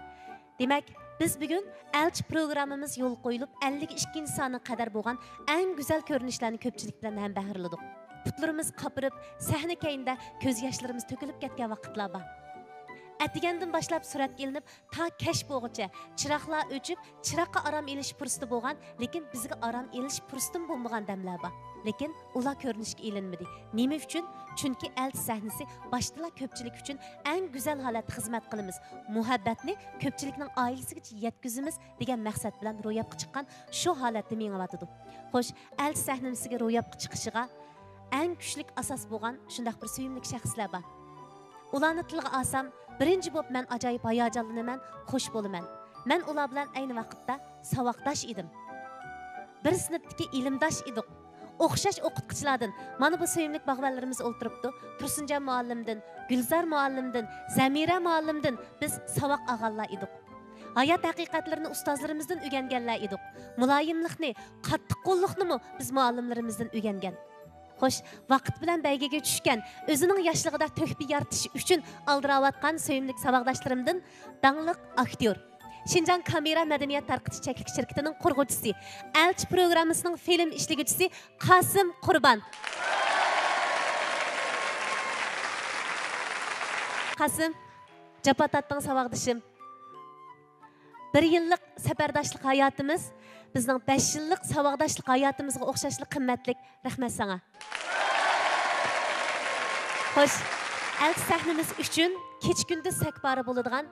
دېمەك، بىز بۈگۈن ئەلچى پروگراممىمىز يولغا قويۇلۇپ، ئەللىك ئىككىنچى سانىغا قەدەر بولغان ئەڭ گۈزەل كۆرۈنۈشلەرنى كۆپچىلىك بىلەن ھەمبەھىرلىدۇق. پۇتلىرىمىز قاپىرىپ، سەھنە كەينىدە كۆز ياشلىرىمىز تۆكۈلۈپ كەتكەن ۋاقىتلار بار. ئەتىگەندىن باشلاپ سۈرەتكە ئېلىنىپ، تا كەچ بولغۇچە چىراغلار ئۆچۈپ، چىراغقا ئارام ئېلىش پۇرسىتى بولغان، لېكىن بىزگە ئارام ئېلىش پۇرسىتىمۇ بولمىغان دەملەر بار. لېكىن ئۇلار كۆرۈنۈشكە ئېلىنمىدى. نېمە ئۈچۈن؟ چۈنكى ئەلچى سەھنىسى باشتىلا كۆپچىلىك ئۈچۈن ئەڭ گۈزەل ھالەتتە خىزمەت قىلىمىز، مۇھەببەتنى كۆپچىلىكنىڭ ئائىلىسىگىچە يەتكۈزىمىز دېگەن مەقسەت بىلەن روياپقا چىققان شو ھالەتتە مېڭىۋاتىدۇ. خوش، ئەلچى سەھنىسىگە روياپقا چىقىشىغا ئەڭ كۈچلۈك ئاساس بولغان شۇنداق بىر سۆيۈملۈك شەخسلەر بار. ئۇلارنى تىلغا ئالسام، بىرىنچى بولۇپ مەن ئاجايىپ ھاياجانلىنىمەن، خوش بولىمەن. مەن ئۇلار بىلەن ئەينى ۋاقىتتا ساۋاقداش ئىدىم. بىر سىنىپتىكى ئىلىمداش ئىدۇق. ئوخشاش ئوقۇتقۇچىلاردىن، مانا بۇ سۆيۈملۈك باغۋەنلىرىمىز ئولتۇرۇپتۇ، تۇرسۇنجان مۇئەللىمدىن، گۈلزار مۇئەللىمدىن، زەمىرە مۇئەللىمدىن بىز ساۋاق ئالغانلار ئىدۇق. ھايات ھەقىقەتلىرىنى ئۇستازلىرىمىزدىن ئۆگەنگەنلەر ئىدۇق. مۇلايىملىقنى، قاتتىققوللۇقنىمۇ بىز مۇئەللىملىرىمىزدىن ئۆگەنگەن. خوش، ۋاقىت بىلەن بەيگىگە چۈشكەن، ئۆزىنىڭ ياشلىقىدا تۆھپە يارىتىش ئۈچۈن ئالدىراۋاتقان سۆيۈملۈك ساۋاقداشلىرىمدىن داڭلىق ئاكتيور، شىنجاڭ كامېرا مەدەنىيەت تارقىتىش چەكلىك شىركىتىنىڭ قۇرغۇچىسى، ئەلچى پروگراممىسىنىڭ فىلىم ئىشلىگۈچىسى قاسىم قۇربان. قاسىم، جاپا تارتتىڭ ساۋاقدىشىم. بىر يىللىق سەپەرداشلىق ھاياتىمىز بىزنىڭ بەش يىللىق ساۋاقداشلىق ھاياتىمىزغا ئوخشاشلا قىممەتلىك. رەھمەت ساڭا. خوش، ئەلچى سەھنىمىز ئۈچۈن كېچە-كۈندۈز سەكپارە بولىدىغان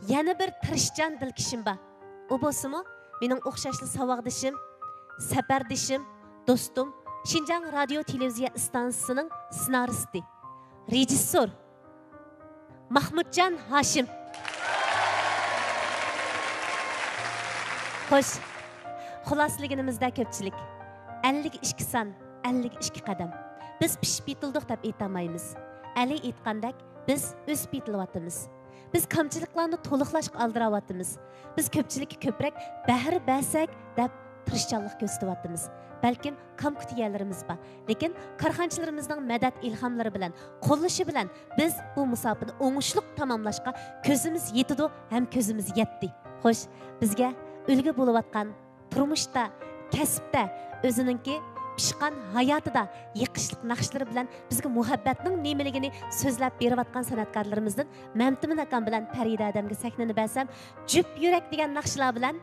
يەنە بىر تىرىشچان دىلكىشىم بار. ئۇ بولسىمۇ مېنىڭ ئوخشاشلا ساۋاقدىشىم، سەپەردىشىم، دوستۇم، شىنجاڭ رادىيو تېلېۋىزىيە ئىستانسىسىنىڭ سېنارىستى، رېژىسسور، ماھمۇتجان ھاشىم. خوش، خۇلاسىلىگىنىمىزدە كۆپچىلىك، ئەللىك ئىككى سان، ئەللىك ئىككى قەدەم. بىز پىشىپ يېتىلدۇق دەپ ئېيتالمايمىز. ئەلى ئېيتقاندەك، بىز ئۆسۈپ يېتىلىۋاتىمىز. بىز كامچىلىقلارنى تولۇقلاشقا ئالدىراۋاتىمىز. بىز كۆپچىلىككە كۆپرەك بەھرە بەرسەك دەپ تىرىشچانلىق كۆرسىتىۋاتىمىز. بەلكىم كام كۈتۈگەنلىرىمىز بار، لېكىن كارخانىچىلىرىمىزنىڭ مەدەت ئىلھاملىرى بىلەن، قوللىشى بىلەن بىز بۇ مۇساپىنى ئوڭۇشلۇق تاماملاشقا كۆزىمىز يېتىدۇ ھەم كۆزىمىز يەتتى. خوش، بىزگە ئۈلگە بولۇۋاتقان، تۇرمۇشتا، كەسىپتە، ئۆزىنىڭكى پىشقان ھاياتىدا يېقىشلىق ناخشىلىرى بىلەن بىزگە مۇھەببەتنىڭ نېمىلىكىنى سۆزلەپ بېرىۋاتقان سەنئەتكارلىرىمىزدىن مەمتىمىن ئاكام بىلەن پەرىدە ھەدەمگە سەھنىنى بەرسەم، جۈپ يۈرەك دېگەن ناخشىلار بىلەن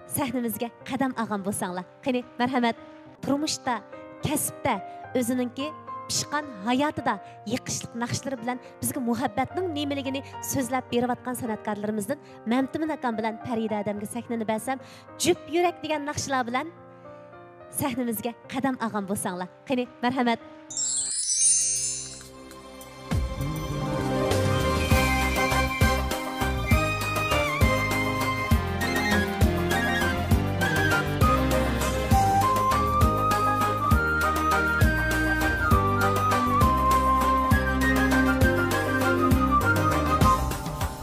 سەھنىمىزگە قەدەم ئالغان بولساڭلار. قېنى، مەرھەمەت. تۇرمۇشتا، كەسىپتە ئۆزىنىڭكى پىشقان ھاياتىدا يېقىشلىق ناخشىلىرى بىلەن بىزگە مۇھەببەتنىڭ نېمىلىكىنى سۆزلەپ بېرىۋاتقان سەنئەتكارلىرىمىزدىن مەمتىمىن ئاكام بىلەن پەرىدە ھەدەمگە سەھنىنى بەرسەم، جۈپ يۈرەك دېگەن ناخشىلار بىلەن سەھنىمىزگە قەدەم ئالغان بولساڭلار. قېنى، مەرھەمەت.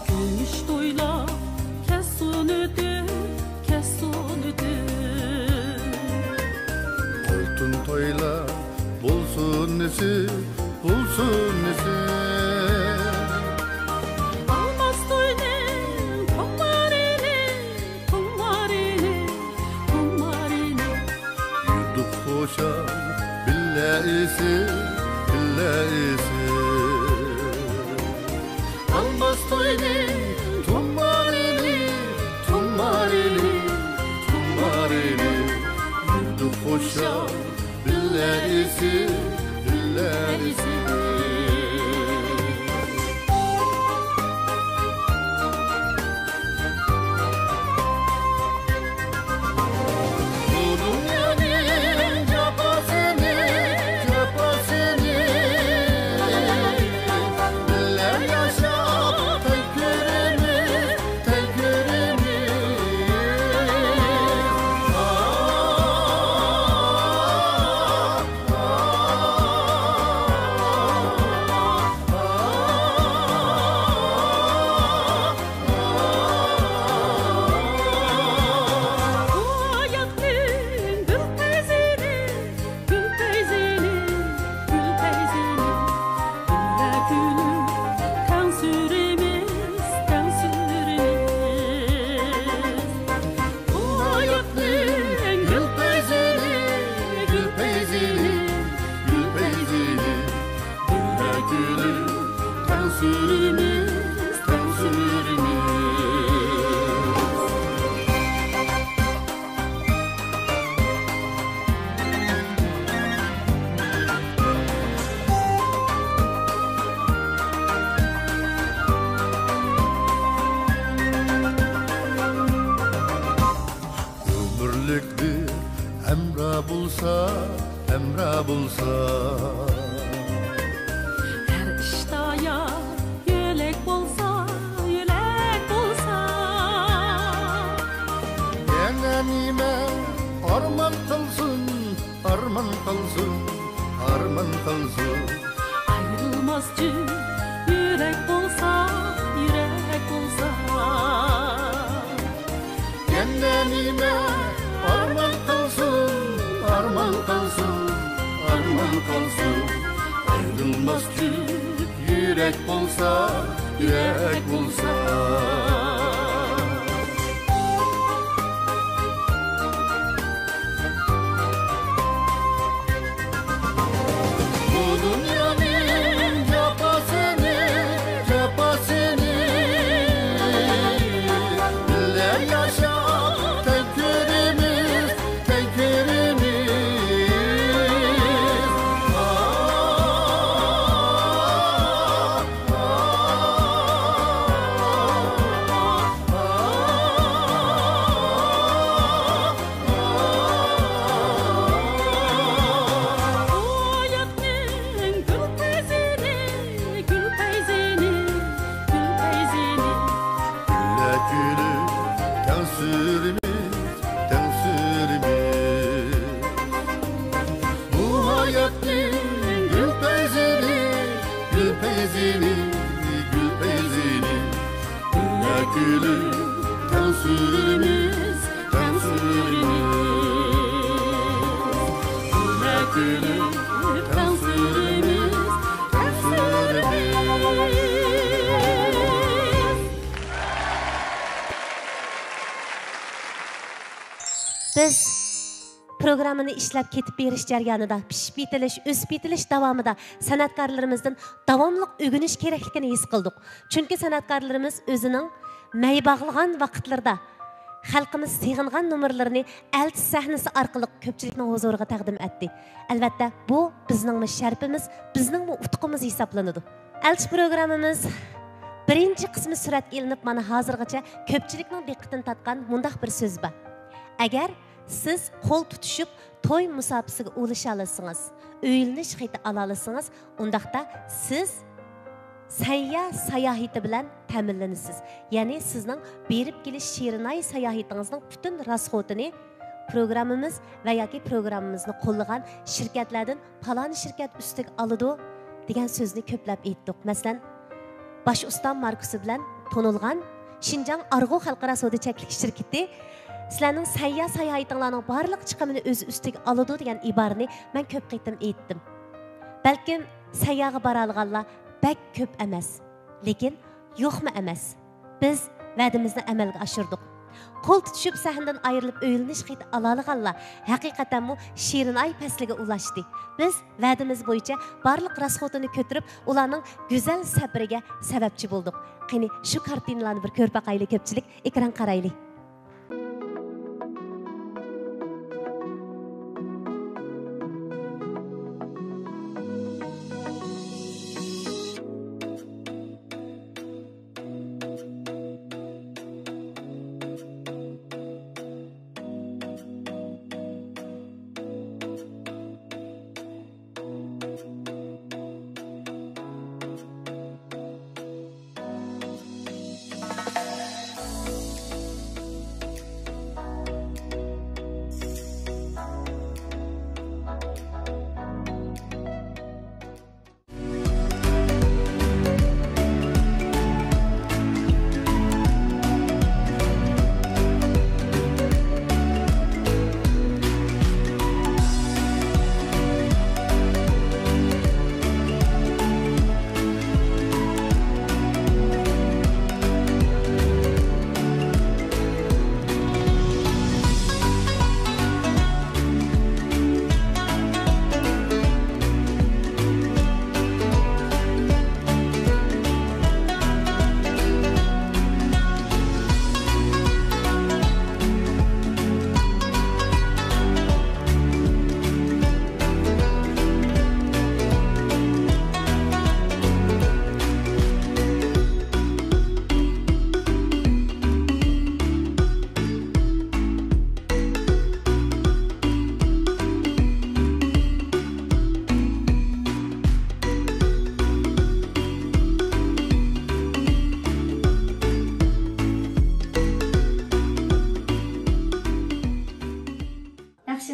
كۈمۈش تويلار كەلسۇن ئۆتۈپ، كەلسۇن ئۆتۈپ. ئالتۇن تويلار بولسۇن نېسىپ، بولسۇن نېسىپ. ئالماس توينىڭ تۇمارىنى، تۇمارىنى، تۇمارىنى. يۈردۇق خۇشال بىللە ئېسىپ، بىللە ئېسىپ. ئالماس توينىڭ تۇمارىنى، تۇمارىنى، تۇمارىنى. يۈردۇق خۇشال بىللە ئېسىپ، بىللە ئېسىپ. بۇ دۇنيانىڭ جاپاسىنى، جاپاسىنى بىللە ياشاپ تەل كۆرىمىز، تەل كۆرىمىز. سۈرىمىز، تەڭ سۈرىمىز. ئۆمۈرلۈك بىر ھەمراھ بولسا، ھەمراھ بولسا. ھەر ئىشتا يار يۆلەك بولسا، يۆلەك بولسا. يەنە نېمە ئارمان قىلسۇن، ئارمان قىلسۇن، ئارمان قىلسۇن. ئايرىلماس جۈپ يۈرەك بولسا، يۈرەك بولسا. يەنە نېمە ئارمان قىلسۇن، ئارمان قىلسۇن، ئارمان قىلسۇن. ئايرىلماس جۈپ يۈرەك بولسا، يۈرەك بولسا. بۇ دۇنيانىڭ جاپاسىنى، جاپاسىنى بىللە ياشاپ تەڭ كۆرىمىز، تەڭ كۆرىمىز. ھاياتنىڭ گۈل پەيزىنى، گۈل پەيزىنى، گۈل پەيزىنى. بىللە كۈلۈپ تەڭ سۈرىمىز، تەڭ سۈرىمىز. بۇ ھاياتنىڭ گۈل پەيزىنى، گۈل پەيزىنى، گۈل پەيزىنى. بىللە كۈلۈپ تەڭ سۈرىمىز، تەڭ سۈرىمىز. بىللە كۈلۈپ تەڭ سۈرىمىز، تەڭ سۈرىمىز. بىز پروگراممىنى ئىشلەپ كېتىپ بېرىش جەريانىدا، پىشىپ يېتىلىش، ئۆسۈپ يېتىلىش داۋامىدا سەنئەتكارلىرىمىزدىن داۋاملىق ئۆگىنىش كېرەكلىكىنى ھېس قىلدۇق. چۈنكى سەنئەتكارلىرىمىز ئۆزىنىڭ مەي باغلىغان ۋاقىتلىرىدا خەلقىمىز سېغىنغان نومۇرلىرىنى ئەلچى سەھنىسى ئارقىلىق كۆپچىلىكنىڭ ھۇزۇرىغا تەقدىم ئەتتى. ئەلۋەتتە، بۇ بىزنىڭمۇ شەرىپىمىز، بىزنىڭمۇ ئۇتۇقىمىز ھېسابلىنىدۇ. ئەلچى پروگراممىمىز بىرىنچى قىسمى سۈرەتكە ئېلىنىپ، مانا ھازىرغىچە كۆپچىلىكنىڭ دىققىتىنى تارتقان مۇنداق بىر سۆز بار: ئەگەر سىز قول تۇتۇشۇپ توي مۇساپىسىگە ئۇلىشالىسىڭىز، ئۆيلىنىش خېتى ئالالىسىڭىز، ئۇنداقتا سىز سەيياھ ساياھىتى بىلەن تەمىنلىنىسىز. يەنى سىزنىڭ بېرىپ كېلىش شېرىناي ساياھىتىڭىزنىڭ پۈتۈن راسخوتىنى پروگراممىمىز ۋە ياكى پروگراممىمىزنى قوللىغان شىركەتلەردىن پالان شىركەت ئۈستىگە ئالىدۇ دېگەن سۆزنى كۆپلەپ ئېيتتۇق. مەسىلەن، باش ئۇستام ماركىسى بىلەن تونۇلغان شىنجاڭ ئارغۇ خەلقئارا سودا چەكلىك شىركىتى سىلەرنىڭ سەيياھ ساياھىتىڭلارنىڭ بارلىق چىقىمىنى ئۆز ئۈستىگە ئالىدۇ دېگەن ئىبارىنى مەن كۆپ قېتىم ئېيتتىم. بەلكىم سەيياھقا بارالىغانلار بەك كۆپ ئەمەس، لېكىن يوقمۇ ئەمەس. بىز ۋەدىمىزنى ئەمەلگە ئاشۇردۇق. قول تۇتۇشۇپ سەھنىدىن ئايرىلىپ ئۆيلىنىش خېتى ئالالىغانلار ھەقىقەتەنمۇ شېرىن ئاي پەسلىگە ئۇلاشتى. بىز ۋەدىمىز بويىچە بارلىق راسخوتىنى كۆتۈرۈپ، ئۇلارنىڭ گۈزەل سەپىرىگە سەۋەبچى بولدۇق. قېنى، شۇ كارتىنىلارنى بىر كۆرۈپ باقايلى، كۆپچىلىك، ئېكران قارايلى.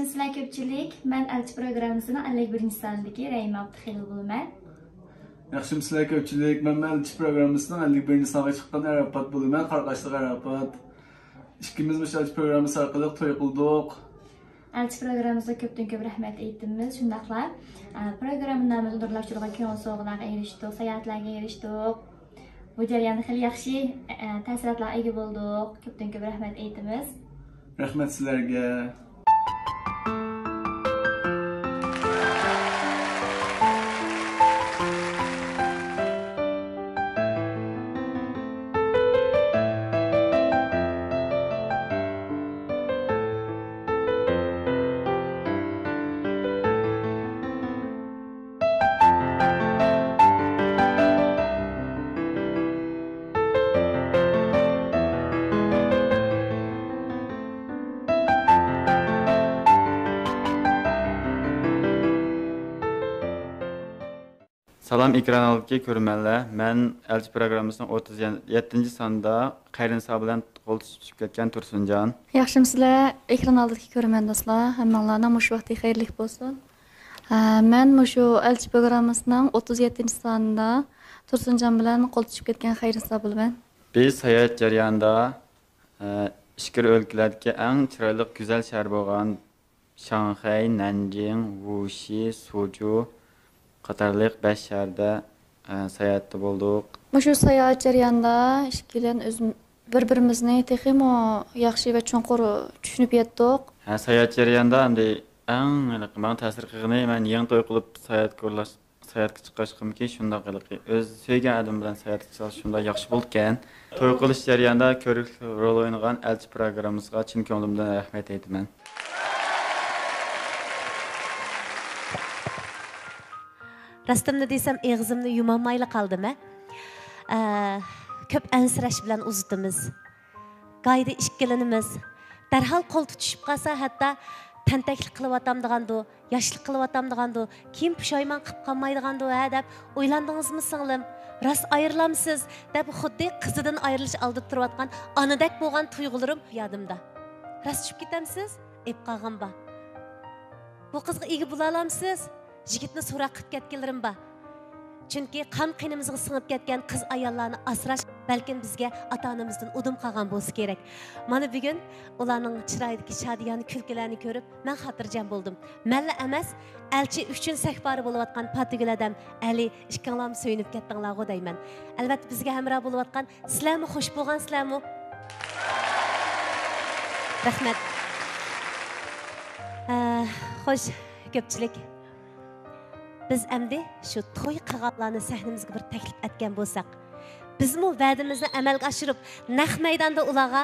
سىلەر كۆپچىلىك، مەن ئەلچى پروگراممىسىنىڭ ئەللىك بىرىنچى سانىدىكى رەھىمە ئابدۇخېلىل بولىمەن. ياخشىمۇسىلەر كۆپچىلىك، مەن، مەن ئەلچى پروگراممىسىنىڭ ئەللىك بىرىنچى سانغا چىققان ئەرئاپات بولىمەن، قاراقاشلىق ئەرئاپات. ئىككىمىز مۇشۇ ئەلچى پروگراممىسى ئارقىلىق توي قىلدۇق. ئەلچى پروگراممىسىغا كۆپتىن كۆپ رەھمەت ئېيتىمىز. شۇنداقلا، ئە، پروگرامما نامىدا نۇرلار ئۇچۇرىغا كۆڭۈل سوۋغىلارغا ئېرىشتۇق، ساياھەتلەرگە ئېرىشتۇق. بۇ جەرياندا خېلى ياخشى، ئە، تەسىراتلارغا ئىگە بولدۇق. كۆپتىن كۆپ رەھمەت ئېيتىمىز. رەھمەت سىلەرگە. سالام ئېكران ئالدىدىكى كۆرۈرمەنلەر، مەن ئەلچى پروگراممىسىنىڭ ئوتتۇز يەتتىنچى سانىدا قەيرىنسا بىلەن قول تۇتۇشۇپ كەتكەن تۇرسۇنجان. ياخشىمۇسىلەر، ئېكران ئالدىدىكى كۆرۈرمەن دوستلار، ھەممىڭلارنىڭ مۇشۇ ۋاقتى خەيرلىك بولسۇن. ھە، مەن مۇشۇ ئەلچى پروگراممىسىنىڭ ئوتتۇز يەتتىنچى سانىدا تۇرسۇنجان بىلەن قول تۇتۇشۇپ كەتكەن خەيرىنسا بولىمەن. بىز ساياھەت جەريانىدا، ئە، ئىچكىرى ئۆلكىلەردىكى ئەڭ چىرايلىق، گۈزەل شەھەر بولغان شاڭخەي، نەنجىڭ، ۋۇشى، سۇجۇ قاتارلىق بەش شەھەردە، ئە، ساياھەتتە بولدۇق. مۇشۇ ساياھەت جەريانىدا ئىككىيلەن ئۆزىم-، بىر-بىرىمىزنى تېخىمۇ ياخشى ۋە چوڭقۇر چۈشىنىپ يەتتۇق. ھە، ساياھەت جەريانىدا ئەمدى ئەڭ ھېلىقى ماڭا تەسىر قىلغىنى، مەن يېڭى توي قىلىپ ساياھەتكە ئورۇنلاش-، ساياھەتكە چىققاچقىمكى شۇنداق ھېلىقى ئۆز سۆيگەن ئادىمى بىلەن ساياھەتكە چىقسا شۇنداق ياخشى بولىدىكەن. توي قىلىش جەريانىدا كۆرۈكلۈك رول ئوينىغان ئەلچى پروگراممىسىغا چىن كۆڭلۈمدىن رەھمەت ئېيتىمەن. راستىمنى دېسەم، ئېغىزىمنى يۇمالمايلا قالدىم، ھە. ئە، كۆپ ئەنسىرەش بىلەن ئۇزىتىمىز. گايىدا ئىككىلىنىمىز. دەرھال قول تۇتۇشۇپ قالسا، ھەتتا تەنتەكلىك قىلىۋاتامدىغاندۇ، ياشلىق قىلىۋاتامدىغاندۇ، كېيىن پۇشايمان قىلىپ قالمايدىغاندۇ، ھە، دەپ ئويلاندىڭىزمۇ، سىڭلىم؟ راست ئايرىلامسىز؟ دەپ خۇددى قىزىدىن ئايرىلىش ئالدىدا تۇرۇۋاتقان ئانىدەك بولغان تۇيغۇلىرىم يادىمدا. راست چۈشۈپ كېتەمسىز؟ ئېپ قالغان بار. بۇ قىزغا ئىگە بولالامسىز؟ يىگىتنى سوراق قىلىپ كەتكەنلىرىم بار. چۈنكى قان قېنىمىزغا سىڭىپ كەتكەن قىز ئاياللارنى ئاسراش بەلكىم بىزگە ئاتا-ئانىمىزدىن ئۇدۇم قالغان بولسا كېرەك. مانا بۈگۈن ئۇلارنىڭ چىرايىدىكى شادىيانە كۈلكىلەرنى كۆرۈپ مەن خاتىرجەم بولدۇم. مەنلا ئەمەس، ئەلچى ئۈچۈن سەھپارى بولۇۋاتقان پاتىگۈل ھەدەم، ئەلى، ئىككىڭلارمۇ سۆيۈنۈپ كەتتىڭلارغۇ دەيمەن. ئەلۋەتتە بىزگە ھەمراھ بولۇۋاتقان سىلەرمۇ خۇش بولغانسىلەرمۇ؟ رەھمەت. ئە، خوش، كۆپچىلىك. بىز ئەمدى شۇ توي قىلغانلارنى سەھنىمىزگە بىر تەكلىپ ئەتكەن بولساق، بىزمۇ ۋەدىمىزنى ئەمەلگە ئاشۇرۇپ، نەق مەيداندا ئۇلارغا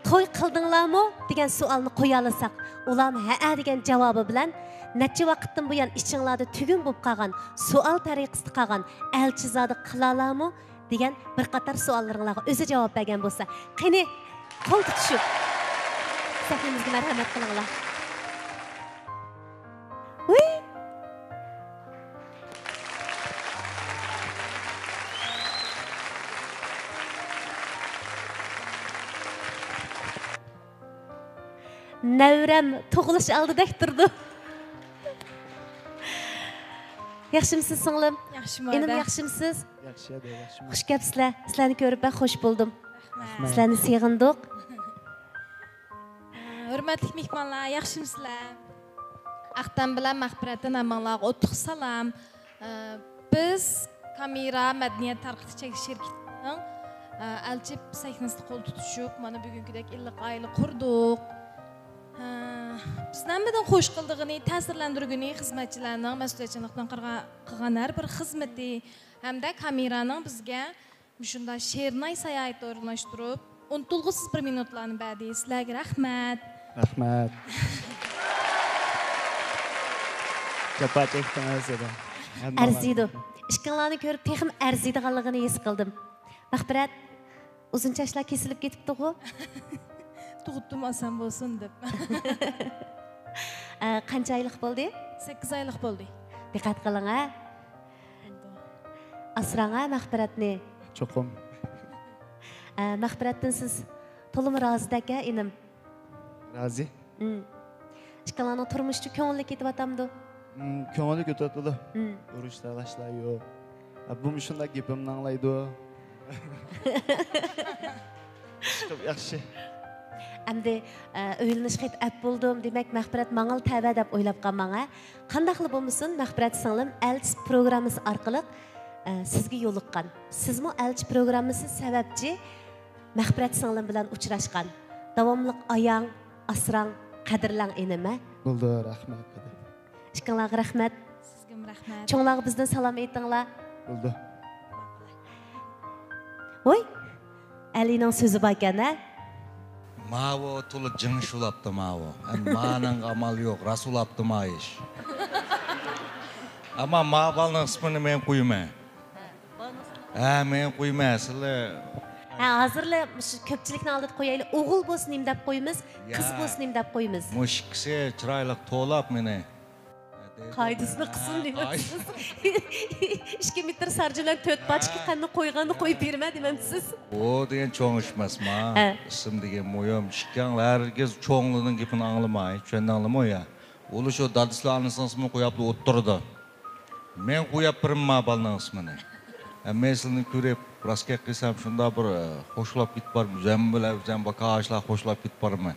«توي قىلدىڭلارمۇ؟» دېگەن سوئالنى قويالىساق، ئۇلارمۇ «ھەئە» دېگەن جاۋابى بىلەن، «نەچچە ۋاقىتتىن بۇيان ئىچىڭلاردا تۈگۈن بولۇپ قالغان سوئال تەرىقىسىدە قالغان ئەلچىزادە قىلالارمۇ؟» دېگەن بىر قاتار سوئاللىرىڭلارغا ئۆزى جاۋاب بەرگەن بولسا، قېنى، قول تۇتۇشۇپ سەھنىمىزگە مەرھەمەت قىلىڭلار. ۋۇي! نەۋرەم تۇغۇلۇش ئالدىدەك تۇرىدۇ. ياخشىمۇسىز، سىڭلىم؟ ياخشىمۇ، ئىنىم، ئەدە. ياخشىمۇسىز؟ ياخشى، ئەدە، ياخشىمۇ؟ خۇش كەپسىلەر. سىلەرنى كۆرۈپ بەك خۇش بولدۇم. رەھمەت. سىلەرنى سېغىندۇق. ھۆرمەتلىك مېھمانلار، ياخشىمۇسىلەر؟ ئاقتام بىلەن مەغپىرەتتىن ھەممىڭلارغا ئوتلۇق سالام. ئە، بىز كامېرا مەدەنىيەت تارقىتىش چەكلىك شىركىتىنىڭ، ئە، ئەلچى سەھنىسىدە قول تۇتۇشۇپ، مانا بۈگۈنكىدەك ئىللىق ئائىلە قۇردۇق. ئە، بىزنى ھەممىدىن خۇش قىلىدىغىنى، تەسىرلەندۈرگىنى خىزمەتچىلەرنىڭ مەسئۇلىيەتچانلىقتىن قىرغا-، قىلغان ھەر بىر خىزمىتى ھەمدە كامېرانىڭ بىزگە مۇشۇنداق شېرىن ئاي ساياھىتى ئورۇنلاشتۇرۇپ، ئۇنتۇلغۇسىز بىر مىنۇتلارنى بەردى. سىلەرگە رەھمەت. رەھمەت. جاپا چەكتىڭىز دېدى. ھەممە ئەرزىيدۇ. ئىككىڭلارنى كۆرۈپ تېخىمۇ ئەرزىيدىغانلىقىنى ھېس قىلدىم. مەغپىرەت، ئۇزۇن چاچلار كېسىلىپ كېتىپتىغۇ؟ تۇغۇتتۇم ئاسان بولسۇن دەپ. ئە، قانچە ئايلىق بولدى؟ سەككىز ئايلىق بولدى. دىققەت قىلىڭ، ھە. بولدى. ئاسراڭ، ھە، مەغپىرەتنى. چوقۇم. ئە، مەغپىرەتتىن سىز تولىمۇ رازىدەك، ھە، ئىنىم؟ رازى. ئىم. ئىككىڭلارنىڭ تۇرمۇشىچۇ، كۆڭۈللۈك كېتىۋاتامدۇ؟ ھىم، كۆڭۈللۈك ئۆتۈۋاتىدۇ. ھىم. ئۇرۇش تالاش يوق. ئە، بۇمۇ شۇنداق گېپىمنى ئاڭلايدۇ. چىقىپ ياخشى. ئەمدى، ئە، ئۆيلىنىشكە ئەپ بولدۇم، دېمەك، مەغپىرەت ماڭىلا تەۋە دەپ ئويلاپ قالماڭ، ھە. قانداقلا بولمىسۇن، مەغپىرەت سىڭلىم ئەلچىسى پروگراممىسى ئارقىلىق، ئە، سىزگە يولۇققان. سىزمۇ ئەلچى پروگراممىسى سەۋەبچى مەغپىرەت سىڭلىم بىلەن ئۇچراشقان. داۋاملىق ئاياڭ، ئاسراڭ، قەدىرلەڭ ئىنىم، ھە. بولدى، رەھمەت. ئىككىڭلارغا رەھمەت. سىزگىمۇ رەھمەت. چوڭلارغا بىزدىن سالام ئېيتىڭلار. بولدى. ۋوي، ئەلىنىڭ سۆزى باركەن، ھە؟ ماۋۇ تولا جىڭ شۇلاپتۇ ماۋۇ. ئەمما مانىڭغا ئامال يوق، راست ئۇلاپتۇ ما ئىش. ئەمما ما بالىنىڭ ئىسمىنى مەن قويىمەن. ھە، مەن قويىمەن، سىلەر. ھە، ھازىرلا مۇشۇ كۆپچىلىكنىڭ ئالدىدا قويايلى. ئوغۇل بولسا نېمە دەپ قويىمىز، قىز يا. بولسا نېمە دەپ قويىمىز؟ مۇشۇ ئىككىسى چىرايلىق توۋلاپ مېنى. قايدىسىنى قىلسۇن ھە، دېمەمسىز؟ ئىككى مېتىر سارجا بىلەن تۆت باچكا ھە. قەننى قويغاننى قويۇپ بېرىمەن دېمەمسىز؟ ئۇ دېگەن چوڭ ئىش ئەمەسما. ھە. ئىسىم دېگەن مۇھىم. ئىككىڭلار ھەرگىز چوڭلارنىڭ گېپىنى ئاڭلىماي، چۈشەندىڭلىمۇ يا؟ ئۇلار شۇ دادىسىلا ئانىسىنىڭ ئىسمىنى قويۇپلا ئولتۇرىدۇ. مەن قويۇپ بېرىمەن بالىنىڭ ئىسمىنى. ھە، مەن سىلىنى كۆرۈپ، راست گەپ قىلسام، شۇنداق بىر، ئە، خوشلاپ كېتىپ بارىمەن. ئۆزۈم بىلەن ئۆزۈم باكاشلا خوشلاپ كېتىپ بارىمەن.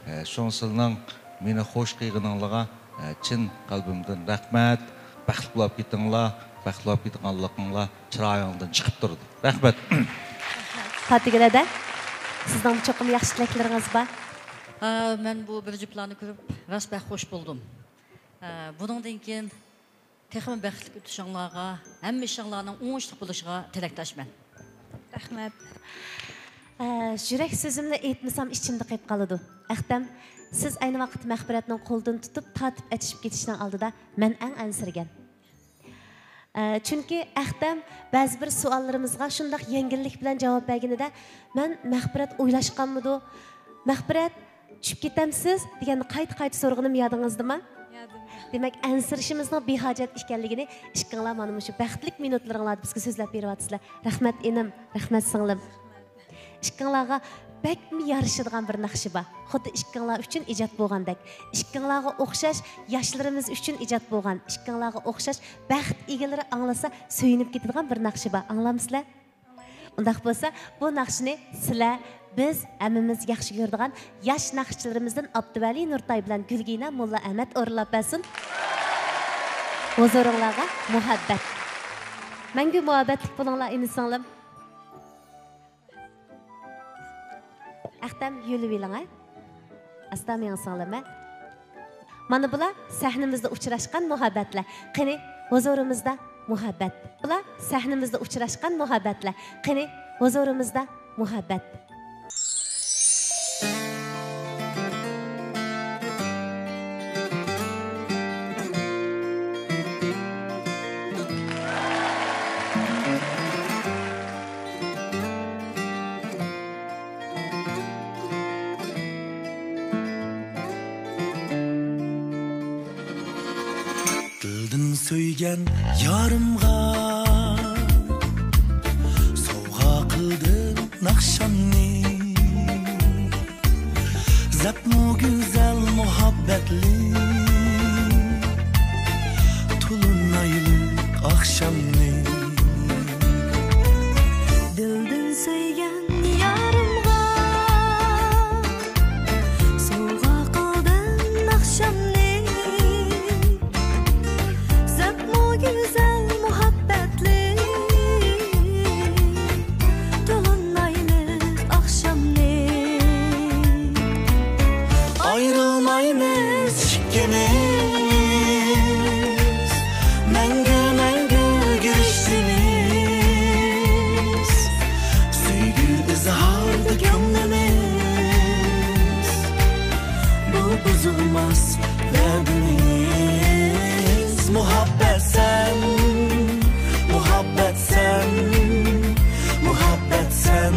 ئە، شۇڭا سىلىنىڭ مېنى خوش قىلغىنىڭلارغا، ئە، چىن قەلبىمدىن رەھمەت. بەختلىك بولاپ كېتىڭلار. بەختلىك بولاپ كېتىدىغانلىقىڭلار چىرايىڭدىن چىقىپ تۇرىدۇ. رەھمەت. خاتىگۈل ھەدە، سىزنىڭ چوقۇم ياخشى تىلەكلىرىڭىز بار. ئە، مەن بۇ بىر جۈپلارنى كۆرۈپ راست بەك خوش بولدۇم. ئە، بۇنىڭدىن كېيىن تېخىمۇ بەختلىك ئۆتۈشۈڭلارغا، ھەممە ئىشىڭلارنىڭ ئوڭۇشلۇق بولۇشىغا تىلەكداشمەن. رەھمەت. ئە، يۈرەك سۆزۈمنى ئېيتمىسام ئىچىمدە قېلىپ قالىدۇ. ئەختەم، سىز ئەينى ۋاقىتتا مەغپىرەتنىڭ قولىدىن تۇتۇپ، تارتىپ ئەچىشىپ كېتىشنىڭ ئالدىدا مەن ئەڭ ئەنسىرىگەن. ئە، چۈنكى ئەختەم بەزى بىر سوئاللىرىمىزغا شۇنداق يەڭگىللىك بىلەن جاۋاب بەرگىنىدە، مەن مەغپىرەت ئويلاشقانمىدۇ؟ مەغپىرەت، چۈشۈپ كېتەمسىز؟ دېگەننى قايتا-قايتا سورىغىنىم يادىڭىزدىمۇ؟ يادىمدا. دېمەك، ئەنسىرىشىمىزنىڭ بىھاجەت ئىكەنلىكىنى ئىككىڭلار مانا مۇشۇ بەختلىك مىنۇتلىرىڭلاردا بىزگە سۆزلەپ بېرىۋاتىسىلەر. رەھمەت ئىنىم، رەھمەت سىڭلىم. ئىككىڭلارغا بەكمۇ يارىشىدىغان بىر ناخشا بار. خۇددى ئىككىڭلار ئۈچۈن ئىجاد بولغاندەك. ئىككىڭلارغا ئوخشاش ياشلىرىمىز ئۈچۈن ئىجاد بولغان، ئىككىڭلارغا ئوخشاش بەخت ئىگىلىرى ئاڭلىسا سۆيۈنۈپ كېتىدىغان بىر ناخشا بار. ئاڭلامسىلەر؟ ئۇنداق بولسا، بۇ ناخشىنى سىلەر، بىز ھەممىمىز ياخشى كۆرىدىغان ياش ناخشىچىلىرىمىزدىن ئابدۇۋەلى نۇرتاي بىلەن گۈلگىنە موللا ئەمەت ئورۇنلاپ بەرسۇن. ھۇزۇرۇڭلارغا مۇھەببەت. مەڭگۈ مۇھەببەتلىك بولۇڭلار، ئىنى سىڭلىم. ئەختەم، يۆلىۋېلىڭە. ئاستا مېڭىساڭلىمە. مانا بۇلار سەھنىمىزدە ئۇچراشقان مۇھەببەتلەر. قېنى، ھۇزۇرىمىزدا مۇھەببەت. بۇلار سەھنىمىزدە ئۇچراشقان مۇھەببەتلەر. قېنى، ھۇزۇرىمىزدا مۇھەببەت. دىلدىن سۆيگەن يارىمغا سوۋغا قىلدىم ناخشامنى. زەپمۇ گۈزەل مۇھەببەتلىك تولۇن ئايلىق ئاخشامنى. دىلدىن سۆيگەن يارىمغا سوۋغا قىلدىم ناخشامنى. زەپمۇ گۈزەل مۇھەببەتلىك تولۇن ئايلىق ئاخشامنى. ئايرىلمايمىز ئىككىمىز، مەڭگۈ، مەڭگۈ گۈلۈشىمىز. سۆيگۈ ئىزھاردا كۆڭلىمىز، بۇ بۇزۇلماس ۋەدىمىز. مۇھەببەت سەن، مۇھەببەت سەن، مۇھەببەت سەن،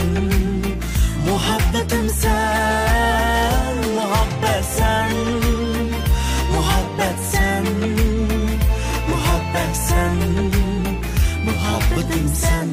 مۇھەببىتىم سەن، مۇھەببەت سەن، مۇھەببەت سەن، مۇھەببەت سەن، مۇھەببىتىم سەن.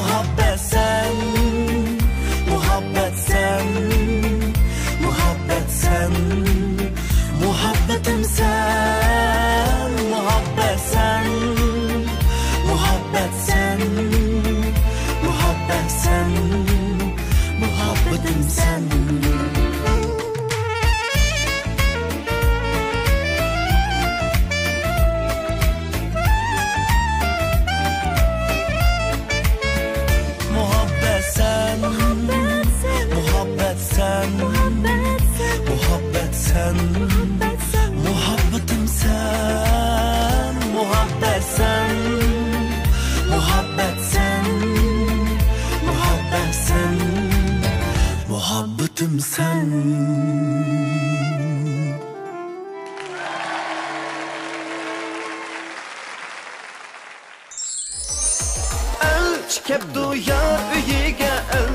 مۇھەببەتسەن، مۇھەببەتسەن، مۇھەببەتسەن، مۇھەببىتىم سەن، مۇھەببەتسەن، مۇھەببەتسەن، مۇھەببەتسەن، مۇھەببىتىم سەن. مۇھەببەتسەن، مۇھەببەتسەن، مۇھەببەتسەن، مۇھەببەتسەن، مۇھەببىتىم سەن، مۇھەببەتسەن، مۇھەببەتسەن، مۇھەببەتسەن، مۇھەببىتىم سەن. ئەلچى كەپتۇ يار ئۆيىگە، ئەل